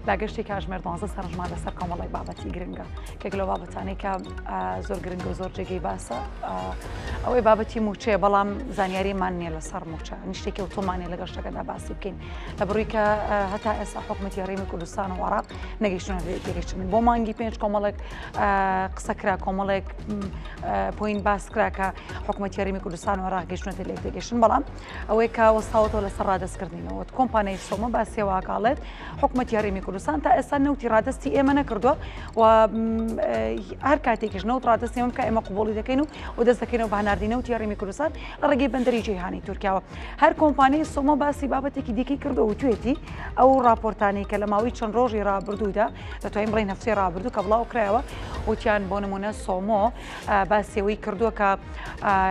لە گەشتی کاژمێر دوانزە سەرنجمان لەسەر کۆمەڵێک بابەتی گرنگە کێک لەو بابەتانەی کە زۆر گرنگە و زۆر جێگەی باسە ئەوەی بابەتی موچەیە بەڵام زانیاریمان نییە لەسەر موچە نیشتێکی و تۆمانێ لە گەشتەکەدا باسی بکەین لە بڕی کە هەتا ئێستا حکوومەتی هەرێمی کوردستان و عراق نەگەیشتون تێگەیشتن بۆ مانگی پێنج کۆمەڵێک قسە کرا کۆمەڵێک point باس کرا کە حکوومەتی هەرێمی کوردستان و عراق گەیشتونەتە لێک تێگەیشتن بەڵام ئەوەی کە وەستاوەتەوە لەسەر ڕادەستکردنی نەوت کۆمپانیای سۆمۆ باسی واکاڵێت حکوومەتی هەرێمی کوردستان تا ئێستا نەوتی ڕادستی ئێمە نەکردووە و هەر کاتێکیش نەوت ڕادستی ئێمە بکە ئێمە قوبوڵی دەکەین و و دەست دەکەینەوە بە هەناردی نەوتی هەرێمی کوردستان لە ڕێگەی بەندەری جەیهانی تورکیاوە هەر کۆمپانیای سۆمۆ باسی بابەتێکی دیکەی کردو و توێتی ئەو راپۆرتانەی کە لە ماوەی چەند ڕۆژی ڕابردوودا دەتوانین بڵێین هەفتەی ڕابردوو کە بڵاو کرایەوە وتیان بۆ نمونە سۆمۆ باسی ئەوەی کردووە کە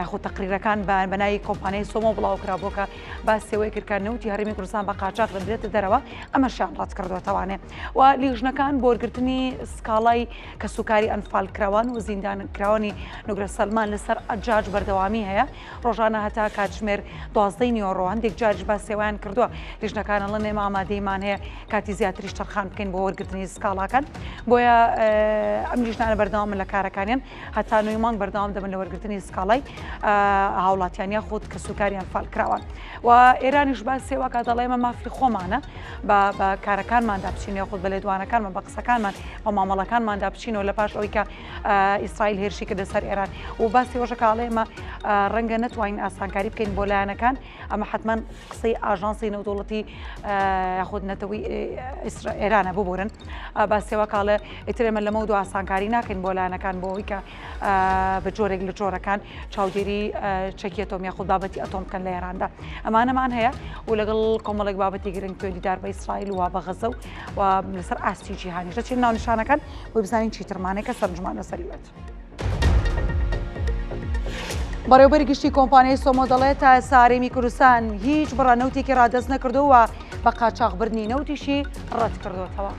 خۆ تەقریرەکان بە ناوی کۆمپانیای سۆمۆ بڵاو کرابووە کە باسی ئەوەی کرد کە نەوتی هەرێمی کوردستان بە قاچاخ دەدرێتە دەرەوە ئەمەشیان ڕەت کردووەتەوانێ و لیژنەکان بۆ وەرگرتنی سکاڵای کەسوکاری ئەنفالکراوان و زیندانکراوانی نوگرە سەلمان لەسەر عەجاج بەردەوامی هەیە ڕۆژانە هەتا کاتژمێر دوازدەی نیوەڕۆ هەندێک جاریش باسی ئەوەیان کردووە لیژنەکان ئەڵێن ئێمە ئامادەیمان هەیە کاتی زیاتریش تەرخان بکەین بۆ وەرگرتنی سکاڵاکان بۆیە ئەم لیژنانە بەردەوامن لە کارەکانیان هەتا نۆی مانگ بەردەوام دەبن لە وەرگرتنی سکاڵای هاوڵاتیان یاخود کەسوکاری ئەنفالکراوان و ئێرانیش باسی ئەوە کە دەڵێ ئێمە مافی خۆمانە بە بە کارەکانماندا بچین یاخود بە لێدوانەکانمان بە قسەکانمان بە مامەڵەکانماندا بچینەوە لە پاش ئەوەی کە ئیسرائیل هێرشی کردە سەر ئێران و باسی ئەوەشە کە ئەڵێ ئێمە ڕەنگە نەتوانین ئاسانکاری بکەین بۆ لایەنەکان ئەمە حتمما قسەی ئاژانسی نێودەوڵەتی یاخود نەتەوەی ئێرانە ببورن باسیەوە کاڵێ ئیتر ئێمە لەمە دو ئاسانکاری ناکەین بۆ لایەنەکان بۆ ئەوەی کە بە جۆرێک لە جۆرەکان چاودێری چەکی ئەتۆم یاخود بابەتی ئەتۆم بکەن لە ئێراندا ئەمانەمان هەیە و لەگەڵ کۆمەڵێک بابەتی گرنگ پەیوەندیدار بە ئیسرائیل و بە غەزە و لەسەر ئاستی جیهانیش دەچین ناونیشانەکان بۆ بزانین چیترمانەیە کە سەرنجمان لەسەری بێت. بەڕێوبەری گشتی کۆمپانیای سۆمۆ دەڵێت تا ئێستا هەرێمی کوردستان هیچ بڕە نەوتێکی ڕادەست نەکردووە بە قاچاخبردنی نەوتیشی ڕەت کردوێتەوە.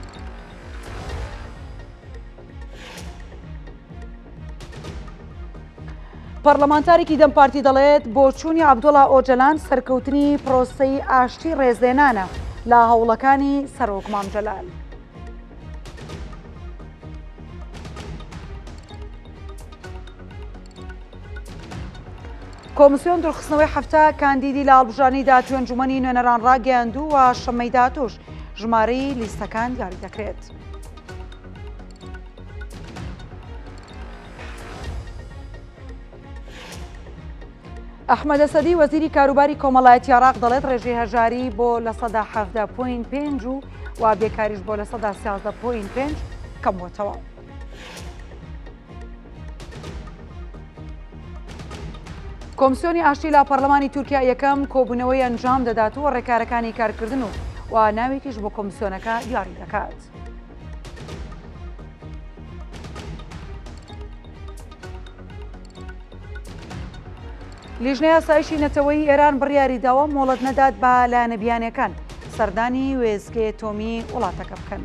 پەرلەمانتارێکی دەم پارتی دەڵێت بۆچوونی عەبدوڵا ئۆجەلان سەرکەوتنی پرۆسەی ئاشتی ڕێزلێنانە لە هەوڵەکانی سەرۆک مام جەلال. کۆمسیۆن دوورخستنەوەی 70 کاندیدی لە هەڵبژاردنی داهاتووی ئەنجومەنی نوێنەران ڕاگەیاند و شەممەی داهاتووش ژمارەی لیستەکان دیاری دەکرێت. ئەحمەد ئەسەدی وەزیری کاروباری کۆمەڵایەتی عێراق دەڵێت ڕێژەی هەژاری بۆ 17.5 و و بێکاریش بۆ 13.5 کەمبووەتەوە. کۆمسیۆنی ئاشتی لە پەرلەمانی تورکیا یەکەم کۆبوونەوەی ئەنجام دەدات و ڕێکارەکانی کارکردن و و ناوێکیش بۆ کۆمسیۆنەکە دیاری دەکات. لیژنەی ئاسایشی نەتەوەیی ئێران بڕیاری داوە مۆڵەت نەدات بە لایەنە بیانیەکان سەردانی وێستگەی ئەتۆمی وڵاتەکە بکەن.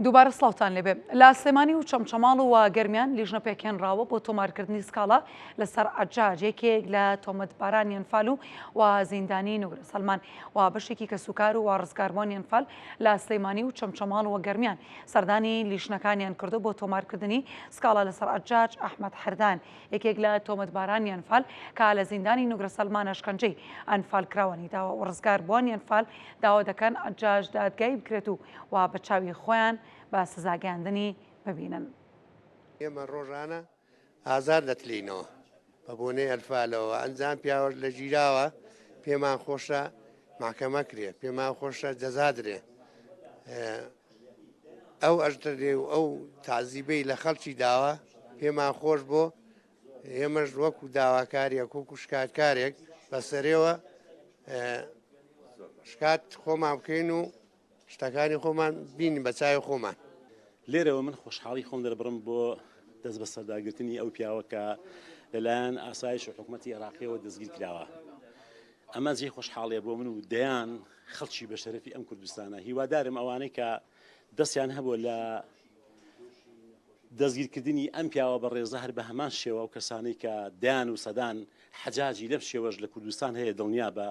دووبارە سڵاوتان لێبێ. لە سلێمانی و چەمچەماڵ و گەرمیان لیژنە پێکهێنراوە بۆ تۆمارکردنی سکاڵا لەسەر عەجاج یەکێک لە تۆمەتبارانی ئەنفال و و زیندانی نوگرە سەلمان و بەشێکی کەسوکار و ڕزگاربووانی ئەنفال لە سلێمانی و چەمچەماڵ و گەرمیان سەردانی لیژنەکانیان کردو بۆ تۆمارکردنی سکاڵا لەسەر عەجاج ئەحمەد حەردان یەکێک لە تۆمەتبارانی ئەنفال کە لە زیندانی نوگرە سەلمان ئەشکەنجەی ئەنفالکراوانی داوە و ڕزگاربووانی ئەنفال داوا دەکەن عەجاج دادگایی بکرێت و و بە چاوی خۆیان بە سزاگەیاندنی ببینن. ئێمە ڕۆژانە ئازار دەتلێینەوە بە بۆنەی ئەنفالەوە، ئەنجام پیاوەش لە گیراوە، پێمان خۆشە مەحکەمە کرێ، پێمان خۆشە جەزا درێ. ئەو ئەژدرێ و ئەو تەعزیبەی لە خەڵکی داوە پێمان خۆش بۆ ئێمەش وەکو داواکاریەک وەکو شکاتکارێک بەسەرێوە شکات خۆمان بکەین و شتەکانی خۆمان بینین بە چاوی خۆمان. لێرەوە من خۆشحاڵی خۆم دەربڕم بۆ دەست بەسەرداگرتنی ئەو پیاوە کە لەلایەن ئاسایش و حکومەتی عێراقیەوە دەستگیر کراوە. ئەمە جێی خۆشحاڵیە بۆ من و دەیان خەڵکی بەشەرەفی ئەم کوردستانە. هیوادارم ئەوانەی کە دەستیان هەبووە لە دەستگیرکردنی ئەم پیاوە بەڕێزە هەر بە هەمان شێوە ئەو کەسانەی کە دەیان و سەدان حەجاجی لەم شێوەش لە کوردستان هەیە دڵنیا بە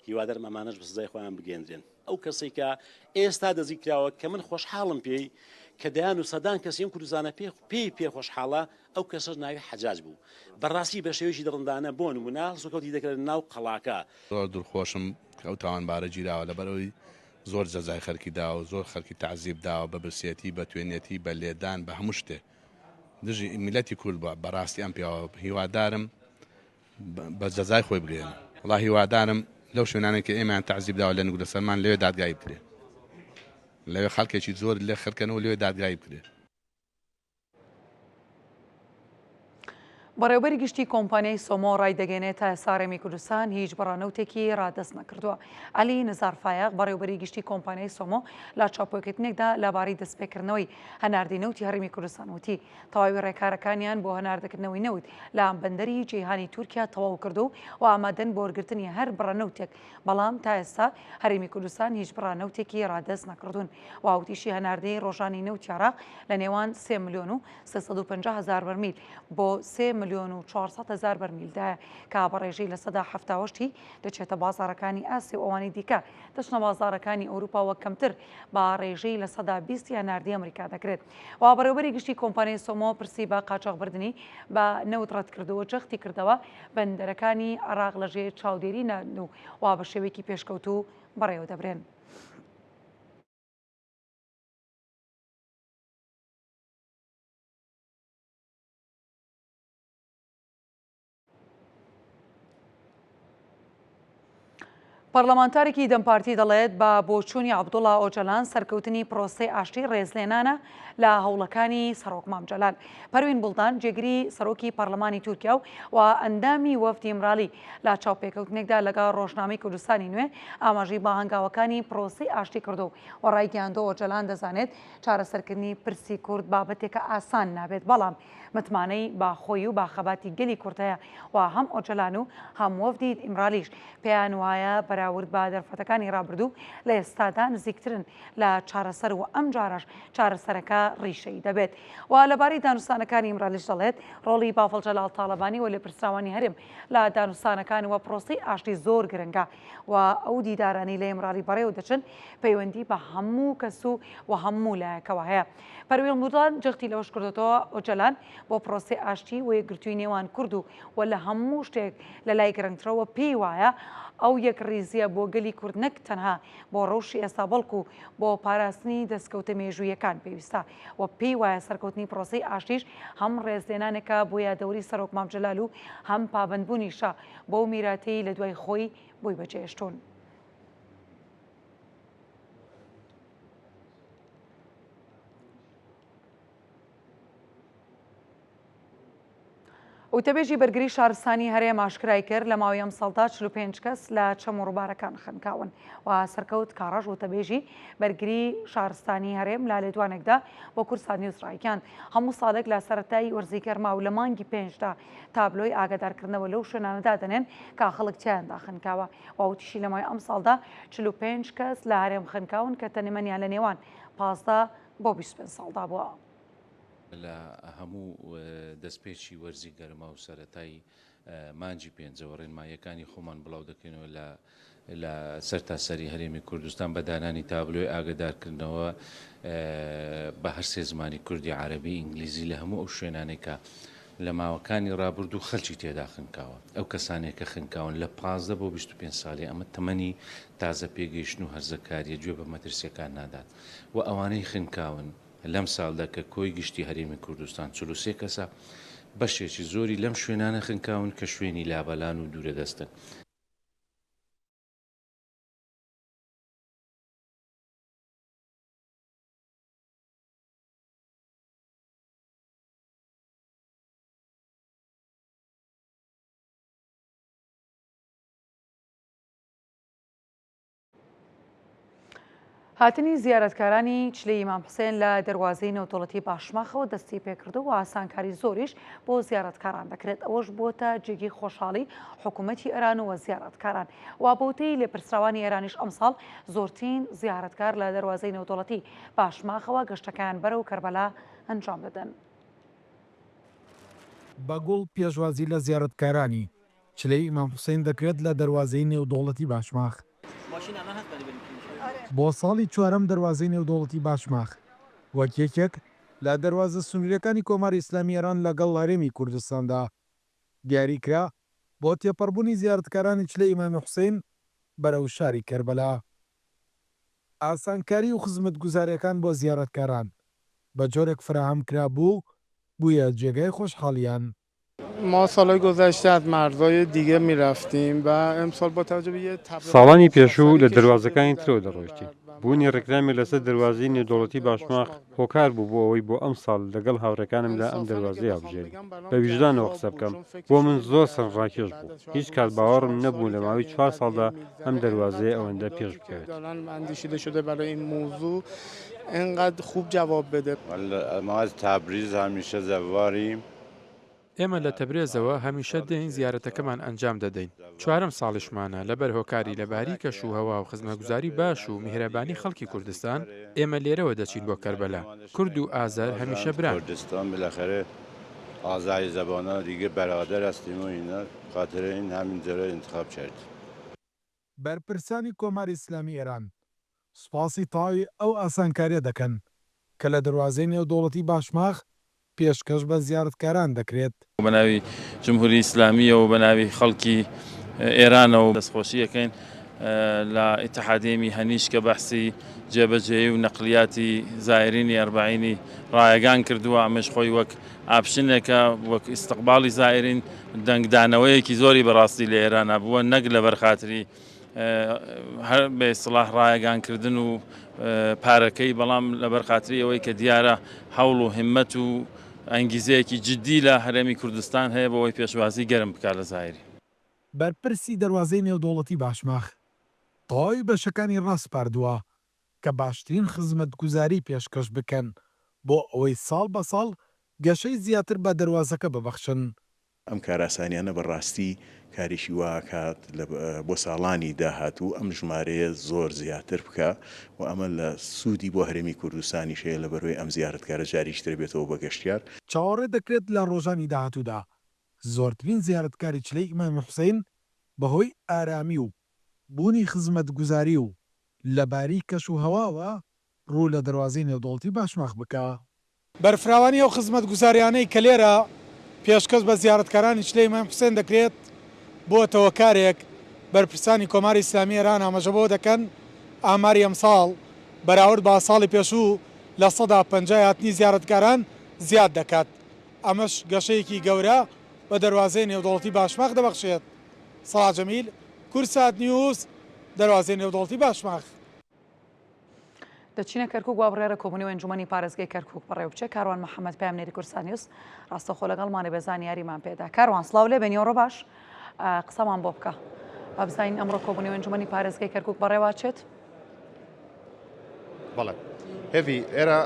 هیوادارم ئەمانەش بە سزای خۆیان بگەێندرێن. ئەو کەسەی کە ئێستا دەستگیر کراوە کە من خۆشحاڵم پێی کە دەیان و سەدان کەسی ئەم کوردستانە پێ پێی پێ خۆشحاڵە ئەو کەسەش ناوی حەجاج بوو بەڕاستی بە شێوەیەکی دڕندانە بۆ نمونە هەڵسوکەوتی دەکرد ناو قەڵاکە. زۆر دڵخۆشم کە ئەو تاوانبارە گیراوە لەبەرئەوەی زۆر جەزای خەرکی داوە و زۆر خەرکی تەعزیب داوە بە برسێتی بە توێنێتی بە لێدان بە هەموو شتێ دژی میلەتی کورد بووە بەڕاستی ئەم پیاوە هیوادارم بە جەزای خۆی بگەێنن وڵا هیوادارم لەو شوێنانەی کە ئێمەیان تەعزیب داوە لە نگرە سەلمان لەوێ دادگایی بکرێ لەوێ خەڵکێکی زۆر لێ خەرکەنەوە لەوێ دادگایی بکرێ. بەڕێوبەری گشتی کۆمپانیای سۆمۆ ڕایدەگەێنێت تا ئێستا هەرێمی کوردستان هیچ بڕانەوتێکی ڕادەست نەکردووە. عەلی نزار فایەق بەڕێوبەری گشتی کۆمپانیای سۆمۆ لە چاوپێکەوتنێکدا لەبارەی دەستپێکردنەوەی هەناردەی نەوتی هەرێمی کوردستان وتی تەواوی ڕێکارەکانیان بۆ هەناردەکردنەوەی نەوت لە بەندەری جەیهانی تورکیا تەواو کردووە و ئامادەن بۆ وەرگرتنی هەر بڕە نەوتێک، بەڵام تا ئێستا هەرێمی کوردستان هیچ بڕە نەوتێکی ڕادەست نەکردوون و وتیشی هەناردەی ڕۆژانی نەوتی عێراق لە نێوان سێ ملیۆن و 350 هەزار بەرمیل بۆ سێ ملیۆن و 400 هەزار بەرمیلدایە کە بە ڕێژەی 78% ی دەچێتە بازاڕەکانی ئاسیا و ئەوانی دیکە دەچنە بازاڕەکانی ئەوروپا وە کەمتر بە ڕێژەی 20% ی هەناردەی ئەمریکا دەکرێت و بەڕێوەبەری گشتی کۆمپانیای سۆمۆ پرسی بە قاچاخبردنی بە نەوت ڕەتکردەوە جەختی کردەوە بەندەرەکانی عێراق لەژێر چاودێری نان و وا بە شێوەیەکی پێشکەوتوو بەڕێوەدەبرێن. پەرلەمانتارێکی دەم پارتی دەڵێت، بە بۆچوونی عەبدوڵا ئۆجەلان سەرکەوتنی پرۆسەی ئاشتی ڕێزلێنانە لە هەوڵەکانی سەرۆک مام جەلال. پەروین بوڵدان جێگری سەرۆکی پەرلەمانی تورکیا و و ئەندامی وەفدی ئیمرالی لە چاوپێکەوتنێکدا لەگەڵ ڕۆژنامەی کوردستانی نوێ ئاماژەی بە هەنگاوەکانی پرۆسەی ئاشتی کردو و ڕایگەیاندووە ئۆجەلان دەزانێت چارەسەرکردنی پرسی کورد بابەتێکە ئاسان نابێت بەڵام متمانەی بە خۆی و بە خەباتی گەلی کورد هەیە و هەم ئۆجەلان و هەم وەفدی ئیمرالیش پێیان وایە بەراورد بە دەرفەتەکانی ڕابردوو لە ئێستادا نزیکترن لە چارەسەر و ئەمجارەش چارەسەرەکە ڕیشەیی دەبێت و لەبارەی دانوستانەکانی ئیمرالیش دەڵێت ڕۆڵی بافڵ جەلال تاڵەبانی و لێپرسراوانی هەرێم لە دانوستانەکان و پرۆسەی ئاشتی زۆر گرنگە و ئەو دیدارانەی لە ئیمرالی بەڕێوە دەچن پەیوەندی بە هەموو کەس و و هەموو لایەکەوە هەیە. پەروین بوڵدان جەختی لەوەش کردۆتەوە، ئۆجەلان بۆ پرۆسەی ئاشتی و یەکگرتووی نێوان کورد و و لە هەموو شتێک لە لای گرنگترەوە پێی وایە ئەو یەکڕیزییە بۆ گەلی کورد نەک تەنها بۆ ڕەوشی ئێستا بەڵکو بۆ پاراستنی دەستکەوتە مێژووییەکان پێویستە و پێی وایە سەرکەوتنی پرۆسەی ئاشتیش هەم ڕێزلێنانێکە بۆ یادەوەری سەرۆک مام جەلال و هەم پابەندبوونیشە بەو میراتەی لە دوای خۆی بۆی بەجێهێشتوون. وتەبێژی بەرگری شارستانی هەرێم ئاشکرای کرد لە ماوەی ئەمساڵدا 45 کەس لە چەم و ڕووبارەکان خنکاون و سەرکەوت کاڕەش وتەبێژی بەرگری شارستانی هەرێم لە لێدوانێکدا بۆ کوردسات نیوز ڕایگەیاند هەموو ساڵێک لە سەرەتای وەرزی گەرما و لە مانگی پێنجدا تابلۆی ئاگادارکردنەوە لەو شوێنانە دادەنێن کە خەڵک تیایاندا خنکاوە و وتیشی لە ماوەی ئەمساڵدا 45 کەس لە هەرێم خنکاون کە تەمەنیان لە نێوان 15 بۆ 25 ساڵدا بووە. لە هەموو دەستپێکی وەرزی گەرما و سەرەتای مانگی پێنجەوە ڕێنماییەکانی خۆمان بڵاو دەکەینەوە لە لە سەرتاسەری هەرێمی کوردستان بە دانانی تابلۆی ئاگەدارکردنەوە بە هەرسێ زمانی کوردی، عەرەبی، ئینگلیزی لە هەموو ئەو شوێنانەی کە لە ماوەکانی ڕابردوو خەلکی تێدا خنکاوە. ئەو کەسانەی کە خنکاون لە 15 بۆ 25 ساڵی ئەمە تەمەنی تازە پێگەیشتن و هەرزەکاریە گوێ بە مەترسیەکان نادات و ئەوانەی خنکاون لەم ساڵدا کە کۆی گشتی هەرێمی کوردستان 43 کەسە بەشێکی زۆری لەم شوێنانە خنکاون کە شوێنی لابەلان و دوورەدەستن. هاتنی زیارەتکارانی چلەی ئیمام حوسێن لە دەروازەی نێودەوڵەتی باشماخەوە دەستی پێکردو و ئاسانکاری زۆریش بۆ زیارەتکاران دەکرێت، ئەوەش بووەتە جێگەی خۆشحاڵی حکوومەتی ئێران و زیارەتکاران و بەوتەی لێپرسراوانی ئێرانیش ئەمساڵ زۆرترین زیارەتکار لە دەروازەی نێودەوڵەتی باشماخەوە گەشتەکەیان بەرەو کەربەلا ئەنجام دەدەن. بە گوڵ پێشوازی لە زیارەتکارانی چلەی ئیمام حوسەین دەکرێت لە دەروازەی نێودەوڵەتی باشماخ. بۆ ساڵی چوارەم دەروازەی نێودەوڵەتی باشماخ وەک یەکێک لە دەروازە سنوورییەکانی کۆماری ئیسلامی ئێران لەگەڵ هەرێمی کوردستاندا دیاری کرا بۆ تێپەڕبوونی زیارەتکارانی چلەی ئیمامی حوسەین بەرەو شاری کەربەلا. ئاسانکاری و خزمەتگوزارییەکان بۆ زیارەتکاران بە جۆرێک فەراهەم کرابوو بوویە جێگای خۆشحاڵیان. ما سالهای گذشته از مرزهای دیگه میرفتیم و امسال با توجه به یه تبلیغات ساڵانی پێشوو مختصری لە که شده دەروازەکانی در ترەوە دەڕۆیشتین. بوونی ڕێکلامێک لەسەر دەروازەی نێودەوڵەتی باشماخ هۆکار بوو بۆ ئەوەی بۆ ئەمساڵ لەگەڵ هاوڕێکانمدا ئەم انصافا اگه دەروازەیە بخوام هەڵبژێرین. بگم برام بە ویژدانەوە جذاب قسە بود بکەم چون فکرشو بۆ من زۆر نمیکردم که سەرنجڕاکێش بعد بوو. از هیچ 4 کات سه باوەڕم چهار نەبوو سالی لە که ماوەی به این چوار قضیه ساڵدا ئەم میگذره انقدر دەروازەیە ئەوەندە تبلیغاتی پێش که بکەوێت. دارن اندیشیده شده برای این موضوع انقدر خوب جواب بده. والا ما از تبریز همیشه زواریم. ئێمە لە تەبرێزەوە هەمیشە دێین زیارەتەکەمان ئەنجام دەدەین، چوارەم ساڵیشمانە لەبەر هۆکاری لەباری کەش و هەوا و خزمەتگوزاری باش و میهرەبانی خەڵکی کوردستان، ئێمە لێرەوە دەچین بۆ کەربەلا، کورد و ئازەر هەمیشە بران. بەرپرسانی کۆماری ئیسلامی ئێران سوپاسی تەواوی ئەو ئاسانکارییە دەکەن کە لە دەروازەی نێودەوڵەتی باشماخ پێشکەش بە زیارەتکاران دەکرێت. بە ناوی جمهوری ئیسلامییەوە و بە ناوی خەڵکی ئێرانەوە دەستخۆشی ئەکەین لە ئیتحادیەی میهەنیش کە بەحسی جێبەجێی و نەقلیاتی زائرینی ئەربەعینی ڕایەگان کردووە، ئەمەش خۆی وەک ئاپشنێکە وەک ئیستقباڵی زائرین دەنگدانەوەیەکی زۆری بەڕاستی لە ئێران بووە نەک لەبەر خاتری هەر بە ئیستڵاح ڕایەگان کردن و پارەکەی، بەڵام لەبەر خاتری ئەوەی کە دیارە هەوڵ و هیممەت و ئەنگیزەیەکی جددی لە هەرێمی کوردستان هەیە بۆ ئەوەی پێشوازی گەرم بکات لە زایری. بەرپرسی دەروازەی نێودەوڵەتی باشماخ تەواوی بەشەکانی ڕاسپاردووە کە باشترین خزمەتگوزاری پێشکەش بکەن بۆ ئەوەی ساڵ بە ساڵ گەشەی زیاتر بە دەروازەکە ببەخشن. ئەم کارئاسانیانە بە ڕاستی کارێکی وا ئەکات لە بۆ ساڵانی داهاتوو ئەم ژمارەیە زۆر زیاتر بکا و ئەمە لە سوودی بۆ هەرێمی کوردستانیش هەیە لەبەرئەوەی ئەم زیارەتکارە جارێکی تر بێتەوە بە گەشتیار. چاوەڕێ دەکرێت لە ڕۆژانی داهاتوودا زۆرترین زیارەتکاری چلەی ئیمامی حوسەین بەهۆی ئارامی و بوونی خزمەتگوزاری و لەباری کەش و هەواوە ڕوو لە دەروازەی نێودەوڵەتی باشماخ بکا. بەرفراوانی ئەو خزمەتگوزاریانەی کە لێرە پێشکەش بە زیارەتکارانی چلەی ئیمام حوسێن دەکرێت، بووەتە هۆکارێک بەرپرسانی کۆماری ئیسلامی ئێران ئاماژە بەوە دەکەن، ئاماری ئەمساڵ بەراورد بە ساڵی پێشوو 50% ی هاتنی زیارەتکاران زیاد دەکات، ئەمەش گەشەیەکی گەورە بە دەروازەی نێودەوڵەتی باشماخ دەبەخشێت. سەڵاح جەمیل، کوردسات نیوز، دەروازەی نێودەوڵەتی باشماخ. دەچینە کەرکوک وا بڕیارە کۆبوونەوەی ئەنجومەنی پارێزگای کەرکوک بەڕێوەبچێت کاروان محەممەد پەیامنێری کوردستان نیوز ڕاستەوخۆ لەگەڵمانە بێ زانیاریمان پێدا کاروان سڵاو لێ بێ نیوەڕۆ باش قسەمان بۆ بکە با بزانین ئەمڕۆ کۆبوونەوەی ئەنجومەنی پارێزگای کەرکوک بەڕێوەچێت بەڵێ هێڤی ئێرە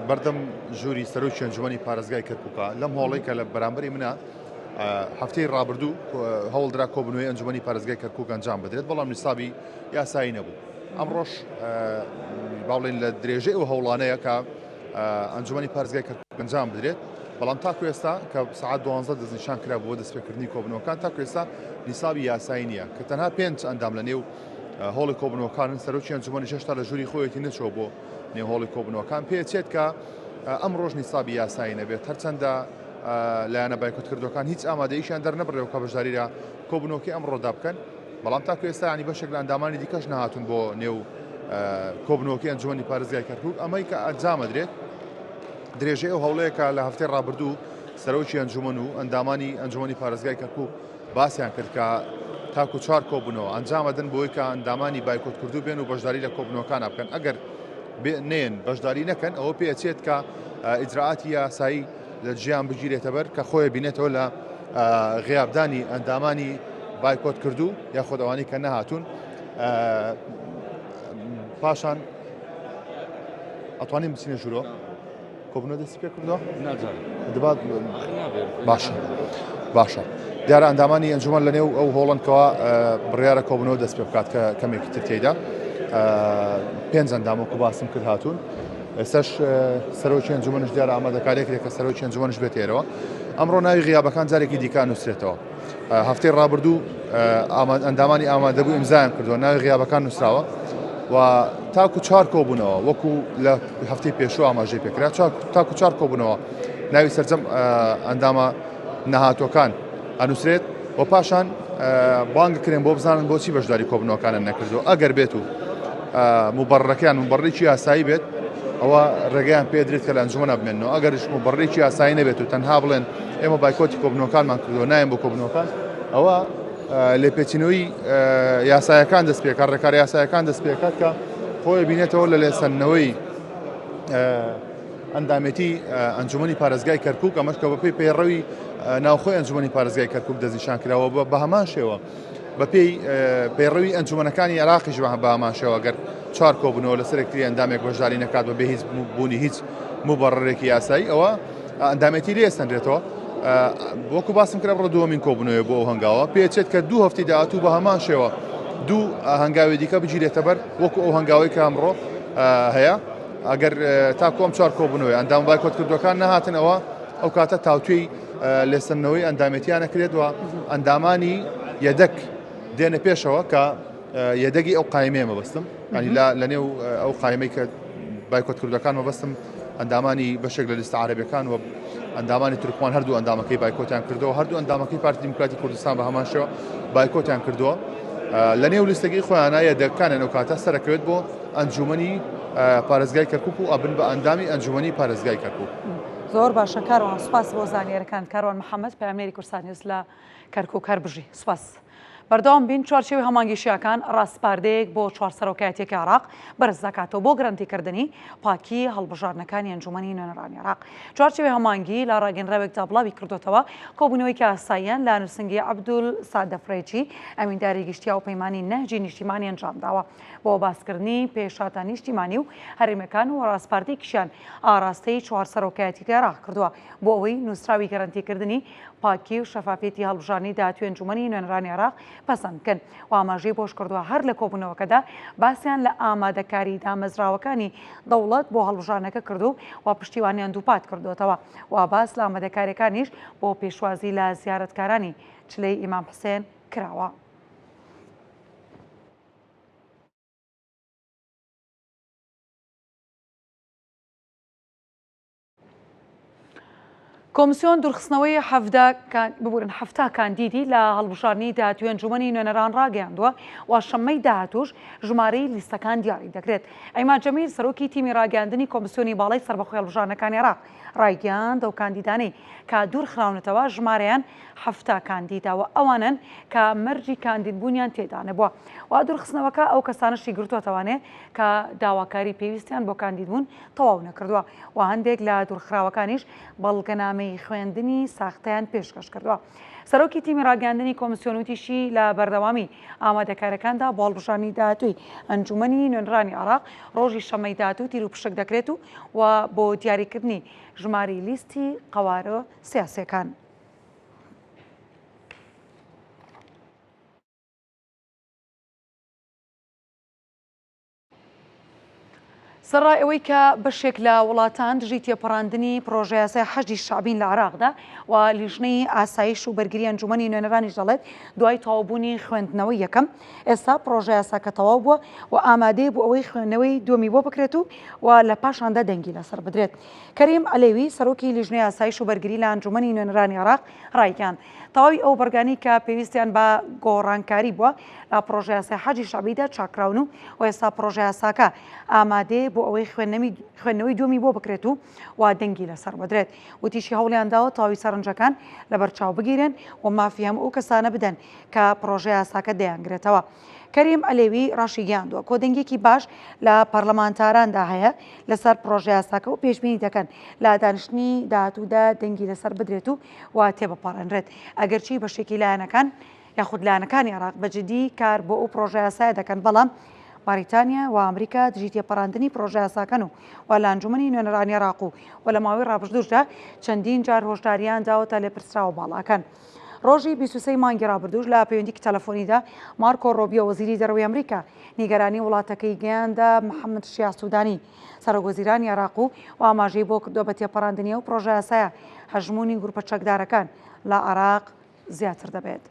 بەردەم ژووری سەرۆکی ئەنجومەنی پارێزگای کەرکووکە لەم هۆڵی کە لە بەرامبەری منە هەفتەی ڕابردوو هەوڵدرا کۆبنەوەی ئەنجومەنی پارێزگای کەرکووک ئەنجام بدرێت بەڵام نیسابی یاسایی نەبوو ئەمڕۆش با بڵێین لە درێژەی ئەو هەوڵانەیە کە ئەنجومەنی پارێزگای کەرکووک ئەنجام بدرێت بەڵام تاکو ئێستا کە سەعات دوانزە دەستنیشان کرا بۆ دەستپێکردنی کۆبنەوەکان تاکو ئێستا نیسابی یاسایی نییە کە تەنها پێنج ئەندام لە نێو هۆڵی کۆبنەوەکانن سەرۆکی ئەنجومەنی هێشتا لە ژووری خۆیەتی نەچووە بۆ نێو هۆڵی کۆبنەوەکان پێچێت کە ئەم ڕۆژ نیسابی یاسایی نەبێت هەرچەندە لایەنە بایکۆت کردوەکان هیچ ئامادەیشیان دەرنەبڕێەوە کە بەشداری لە کۆبنەوەکەی ئەمڕۆدا بکەن بەڵام تاکو ئێستا ینی بەشێک لە ئەندامانی دیکەش نەهاتون بۆ نێو کۆبنەوەکەی ئەنجومەنی پارێزگای کەرکوک ئەمەی کە ئەنجامەدرێت درێژەی ئەو هەوڵەیە کە لە هەفتەی ڕابردوو سەرۆکی ئەنجومەن و ئەندامانی ئەنجومەنی پارێزگای کەرکوک باسیان کرد کە تاکو چوار کۆبوونەوە ئەنجامەدەن بۆی کە ئەندامانی بایکۆت کردو بێن و بەشداری لە کۆبوونەوەکانە بکەن ئەگەر نێن بەشداری نەکەن ئەوە پێچێت کە ئیجرائاتی یاسایی لە دژیان بگیرێتەبەر کە خۆی بینێتەوە لە غیابدانی ئەندامانی بایکۆت کردو یاخود ئەوانەی کە نەهاتوون پاشان. ئەتوانین بچینە ژوورەوە؟ کۆبوونەوە دەستی پێ کردووە؟ دەبات باشە باشە دیارە ئەندامانی ئەنجومەن لە نێو ئەو هۆڵن کەوا بڕیارە کۆبوونەوە دەست پێ بکات کە کەمێکی تر تێیدا پێنج ئەندام وەکو باسم کرد هاتوون ئێستاش سەرۆکی ئەنجومەنش دیارە ئامادەکاریەک کرێت کە سەرۆکی ئەنجومەنش بێت ئێرەوە ئەمڕۆ ناوی غیابەکان جارێکی دیکە نووسرێتەوە هەفتەی ڕابردوو ئەندامانی ئامادەبوو ئیمزایان کردووە ناوی غیابەکان نووسراوە و تاکو چوار کۆبوونەوە وەکو لە هەفتەی پێشوو ئاماژەی پێکرا تاکو چوار کۆبوونەوە ناوی سەرجەم ئەندامە نەهاتوەکان ئەنووسرێت و پاشان بانگ کرێن بۆ بزانن بۆچی بەشداری کۆبنەوەکانیان نەکردو ئەگەر بێت و مبڕەکەیان مبڕێکی یاسایی بێت ئەوە ڕێگەیان پێدرێت کە لە ئەنجومەنە بمێنەوە ئەگەرش مبڕێکی یاسایی نەبێت و تەنها بڵێن ئێمە بایکۆتی کۆبنەوەکانمان کردووە نایم بۆ کۆبنەوەکان ئەوە لێپێچینەوەی یاسایەکان دەست پێکات ڕێکار یاسایەکان دەست پێکات کە خۆی بینێتەوە لە لێسەندنەوەی ئەندامێتی ئەنجومەنی پارێزگای کەرکک ئەمەش کە بەپێی پەیڕەوی ناوخۆی ئەنجومەنی پارێزگای کەرکک دەستنیشان کراوە بە هەمان شێوە بەپێی پەیڕەوی ئەنجومەنەکانی عێراقیش بە هەمان شێوە گەر چوار کۆبوونەوە لەسەر یەکتری ئەندامێک بەشداری نەکات بە بێ هیچ بوونی هیچ مبەڕێکی یاسایی ئەوە ئەندامێتی لێ ئەستەنرێتەوە وەکو باسم کرا بڕۆ دووەمین کۆبوونەوەی بۆ ئەو هەنگاوە پێچێت کە دوو هەفتی داهاتوو بە هەمان شێوە دوو هەنگاوی دیکە بگیرێتە بەر وەکو ئەو هەنگاوی کە ئەمڕۆ هەیە ئەگەر تاکو ئەم چوار کۆبوونەوەی ئەندام بایکۆت کردوەکان نەهاتن ئەوە ئەو کاتە تاوتوێی لێسەندنەوەی ئەندامێتیان نەکرێت و ئەندامانی یەدەک دێنە پێشەوە کە یەدەگی ئەو قایمەیە مەبەستم ینی لە نێو ئەو قایمەی کە بایکۆت کردەکان مەبەستم ئەندامانی بەشێک لە لیستە عربەکان و ئەندامانی تورکمان هەردوو ئەندامەکەی بایکۆتیان کردەوە هەردوو ئەندامەکەی پارتی دیموکراتی کوردستان بە هەمان شێوە بایکۆتیان کردووە لە نێو لیستەکەی خۆیانە یەدەکانیان ئەو کاتە سەرەکەوێت بۆ ئەنجومەنی پارێزگای کەرکک و ئەبن بە ئەندامی ئەنجومەنی پارێزگای کەرکک. زۆر باشە کاروان سوپاس بۆ زانیاریەکانت کاروان محەمەد پەیامنێری کوردسات نیوز لە کەرکوک هەر بژی سوپاس. بەردەوام بین چوارچێوەی هەماهەنگی شیعەکان ڕاسپاردەیەک بۆ چوار سەرۆکایەتیەکەی عێراق بەرز دەکاتەوە بۆ گرەنتیکردنی پاکی هەڵبژاردنەکانی ئەنجومەنی نوێنەرانی عێراق. چوارچێوەی هەماهەنگی لە ڕاگەیەنراوێکدا بڵاوی کردۆتەوە کۆبوونەوەیەکی ئاساییان لە نووسنگی عەبدول سادە فرەیجی ئەمینداری گشتی هاوپەیمانی نەهجی نیشتیمانی ئەنجامداوە بۆ باسکردنی پێشهاتە نیشتیمانی و هەرێمیەکان و ڕاسپاردەیەکیشیان ئاراستەی چوار سەرۆکایەتیەکەی عێراق کردووە بۆ ئەوەی نووسراوی گەرەنتیکردنی پاکی و شەفافیەتی هەڵبژاردنی داهاتووی ئەنجوومەنی نوێنەرانی عێراق پەسەند بکەن و ئاماژەی بەوەشکردووە، هەر لە کۆبوونەوەکەدا باسیان لە ئامادەکاری دامەزراوەکانی دەوڵەت بۆ هەڵبژاردنەکە کردوو و پشتیوانیان دووپات کردووەتەوە و باس لە ئامادەکارییەکانیش بۆ پێشوازی لە زیارەتکارانی چلەی ئیمام حوسێن کراوە. کۆمسیۆن دوورخستنەوەی 17 ببورن 70 کاندیدی لە هەڵبژاردنی داهاتووی ئەنجومەنی نوێنەران ڕاگەیاندووە و شەممەی داهاتووش ژمارەی لیستەکان دیاری دەکرێت. عیماد جەمیل سەرۆکی تیمی ڕاگەیاندنی کۆمسیۆنی باڵای سەربەخۆی هەڵبژاردنەکانی عێراق ڕایگەیاند ئەو کاندیدانەی کە دوورخراونەتەوە ژمارەیان 70 کاندیدە و ئەوانەن کە مەرجی کاندیدبوونیان تێدا نەبووە و دوورخستنەوەکە ئەو کەسانەشی گرتووەتەوانێ کە داواکاری پێویستیان بۆ کاندیدبوون تەواو نەکردووە و هەندێک لە دوورخراوەکانیش بەڵگەنامەی خوێندنی ساختەیان پێشکەش کردووە. سەرۆکی تیمی ڕاگەیاندنی کۆمسیۆن وتیشی، لە بەردەوامی ئامادەکارییەکاندا بۆ هەڵبژاردنی داهاتووی ئەنجوومەنی نوێنەرانی عێراق، ڕۆژی شەممەی داهاتوو تیروپشک دەکرێت و و بۆ دیاریکردنی ژمارەی لیستی قەوارە سیاسییەکان. سەرەڕای ئەوەی کە بەشێک لە وڵاتان دژی تێپەڕاندنی پڕۆژەیاسای حەشدی شەعبین لە عێراقدا و لیژنەی ئاسایش و بەرگری ئەنجومەنی نوێنەرانیش دەڵێت دوای تەواوبوونی خوێندنەوەی یەکەم ئێستا پڕۆژەیاساکە تەواو بووە و ئامادەیە بۆ ئەوەی خوێندنەوەی دووەمی بۆ بکرێت و و لە پاشاندا دەنگی لەسەر بدرێت. کەریم عەلێوی سەرۆکی لیژنەی ئاسایش و بەرگری لە ئەنجومەنی نوێنەرانی عێراق ڕایگەیاند تەواوی ئەو بڕگانەی کە پێویستیان بە گۆڕانکاری بووە لە پڕۆژەیاسای حەجی شەعبیدا چاککراون و ئێستا پڕۆژەیاساکە ئامادەیە بۆ ئەوەی خوێندنەوەی دووەمی بۆ بکرێت و و دەنگی لەسەر بدرێت. وتیشی هەوڵیان داوە تەواوی سەرنجەکان لەبەرچاو بگیرێن و مافی هەموو ئەو کەسانە بدەن کە پڕۆژەیاساکە دەیانگرێتەوە. کەریم عەلێوی ڕاشیگەیاندووە، کۆدەنگییەکی باش لە پەرلەمانتاراندا هەیە لەسەر پڕۆژەیاساکە و پێشبینی دەکەن لە دانیشتنی داهاتوودا دەنگی لەسەر بدرێت و و تێبپەڕێنرێت ئەگەرچی بەشێکی لایەنەکان یاخود لایەنەکانی عێراق بە جدی کار بۆ ئەو پڕۆژەیاسایە دەکەن بەڵام بەڕیتانیا و ئەمریکا دژی تێپەڕاندنی پڕۆژەیاساکەن و و لە ئەنجومەنی نوێنەرانی عێراق و و لە ماوەی ڕابردووشدا چەندین جار هۆشدارییان داوەتە لێپرسراوە باڵاکان. ڕۆژی 23 ی مانگی ڕابردووش لە پەیوەندیکی تەلەفۆنیدا مارکۆ ڕۆبیۆ وەزیری دەرەوەی ئەمریکا نیگەرانی وڵاتەکەی گەیاندە محەممەد شیاع سودانی سەرۆکوەزیرانی عێراق و و ئاماژەی بۆ کردووە بە تێپەڕاندنی ئەو پڕۆژەیاسایە هەژموونی گروپە چەکدارەکان لە عێراق زیاتر دەبێت.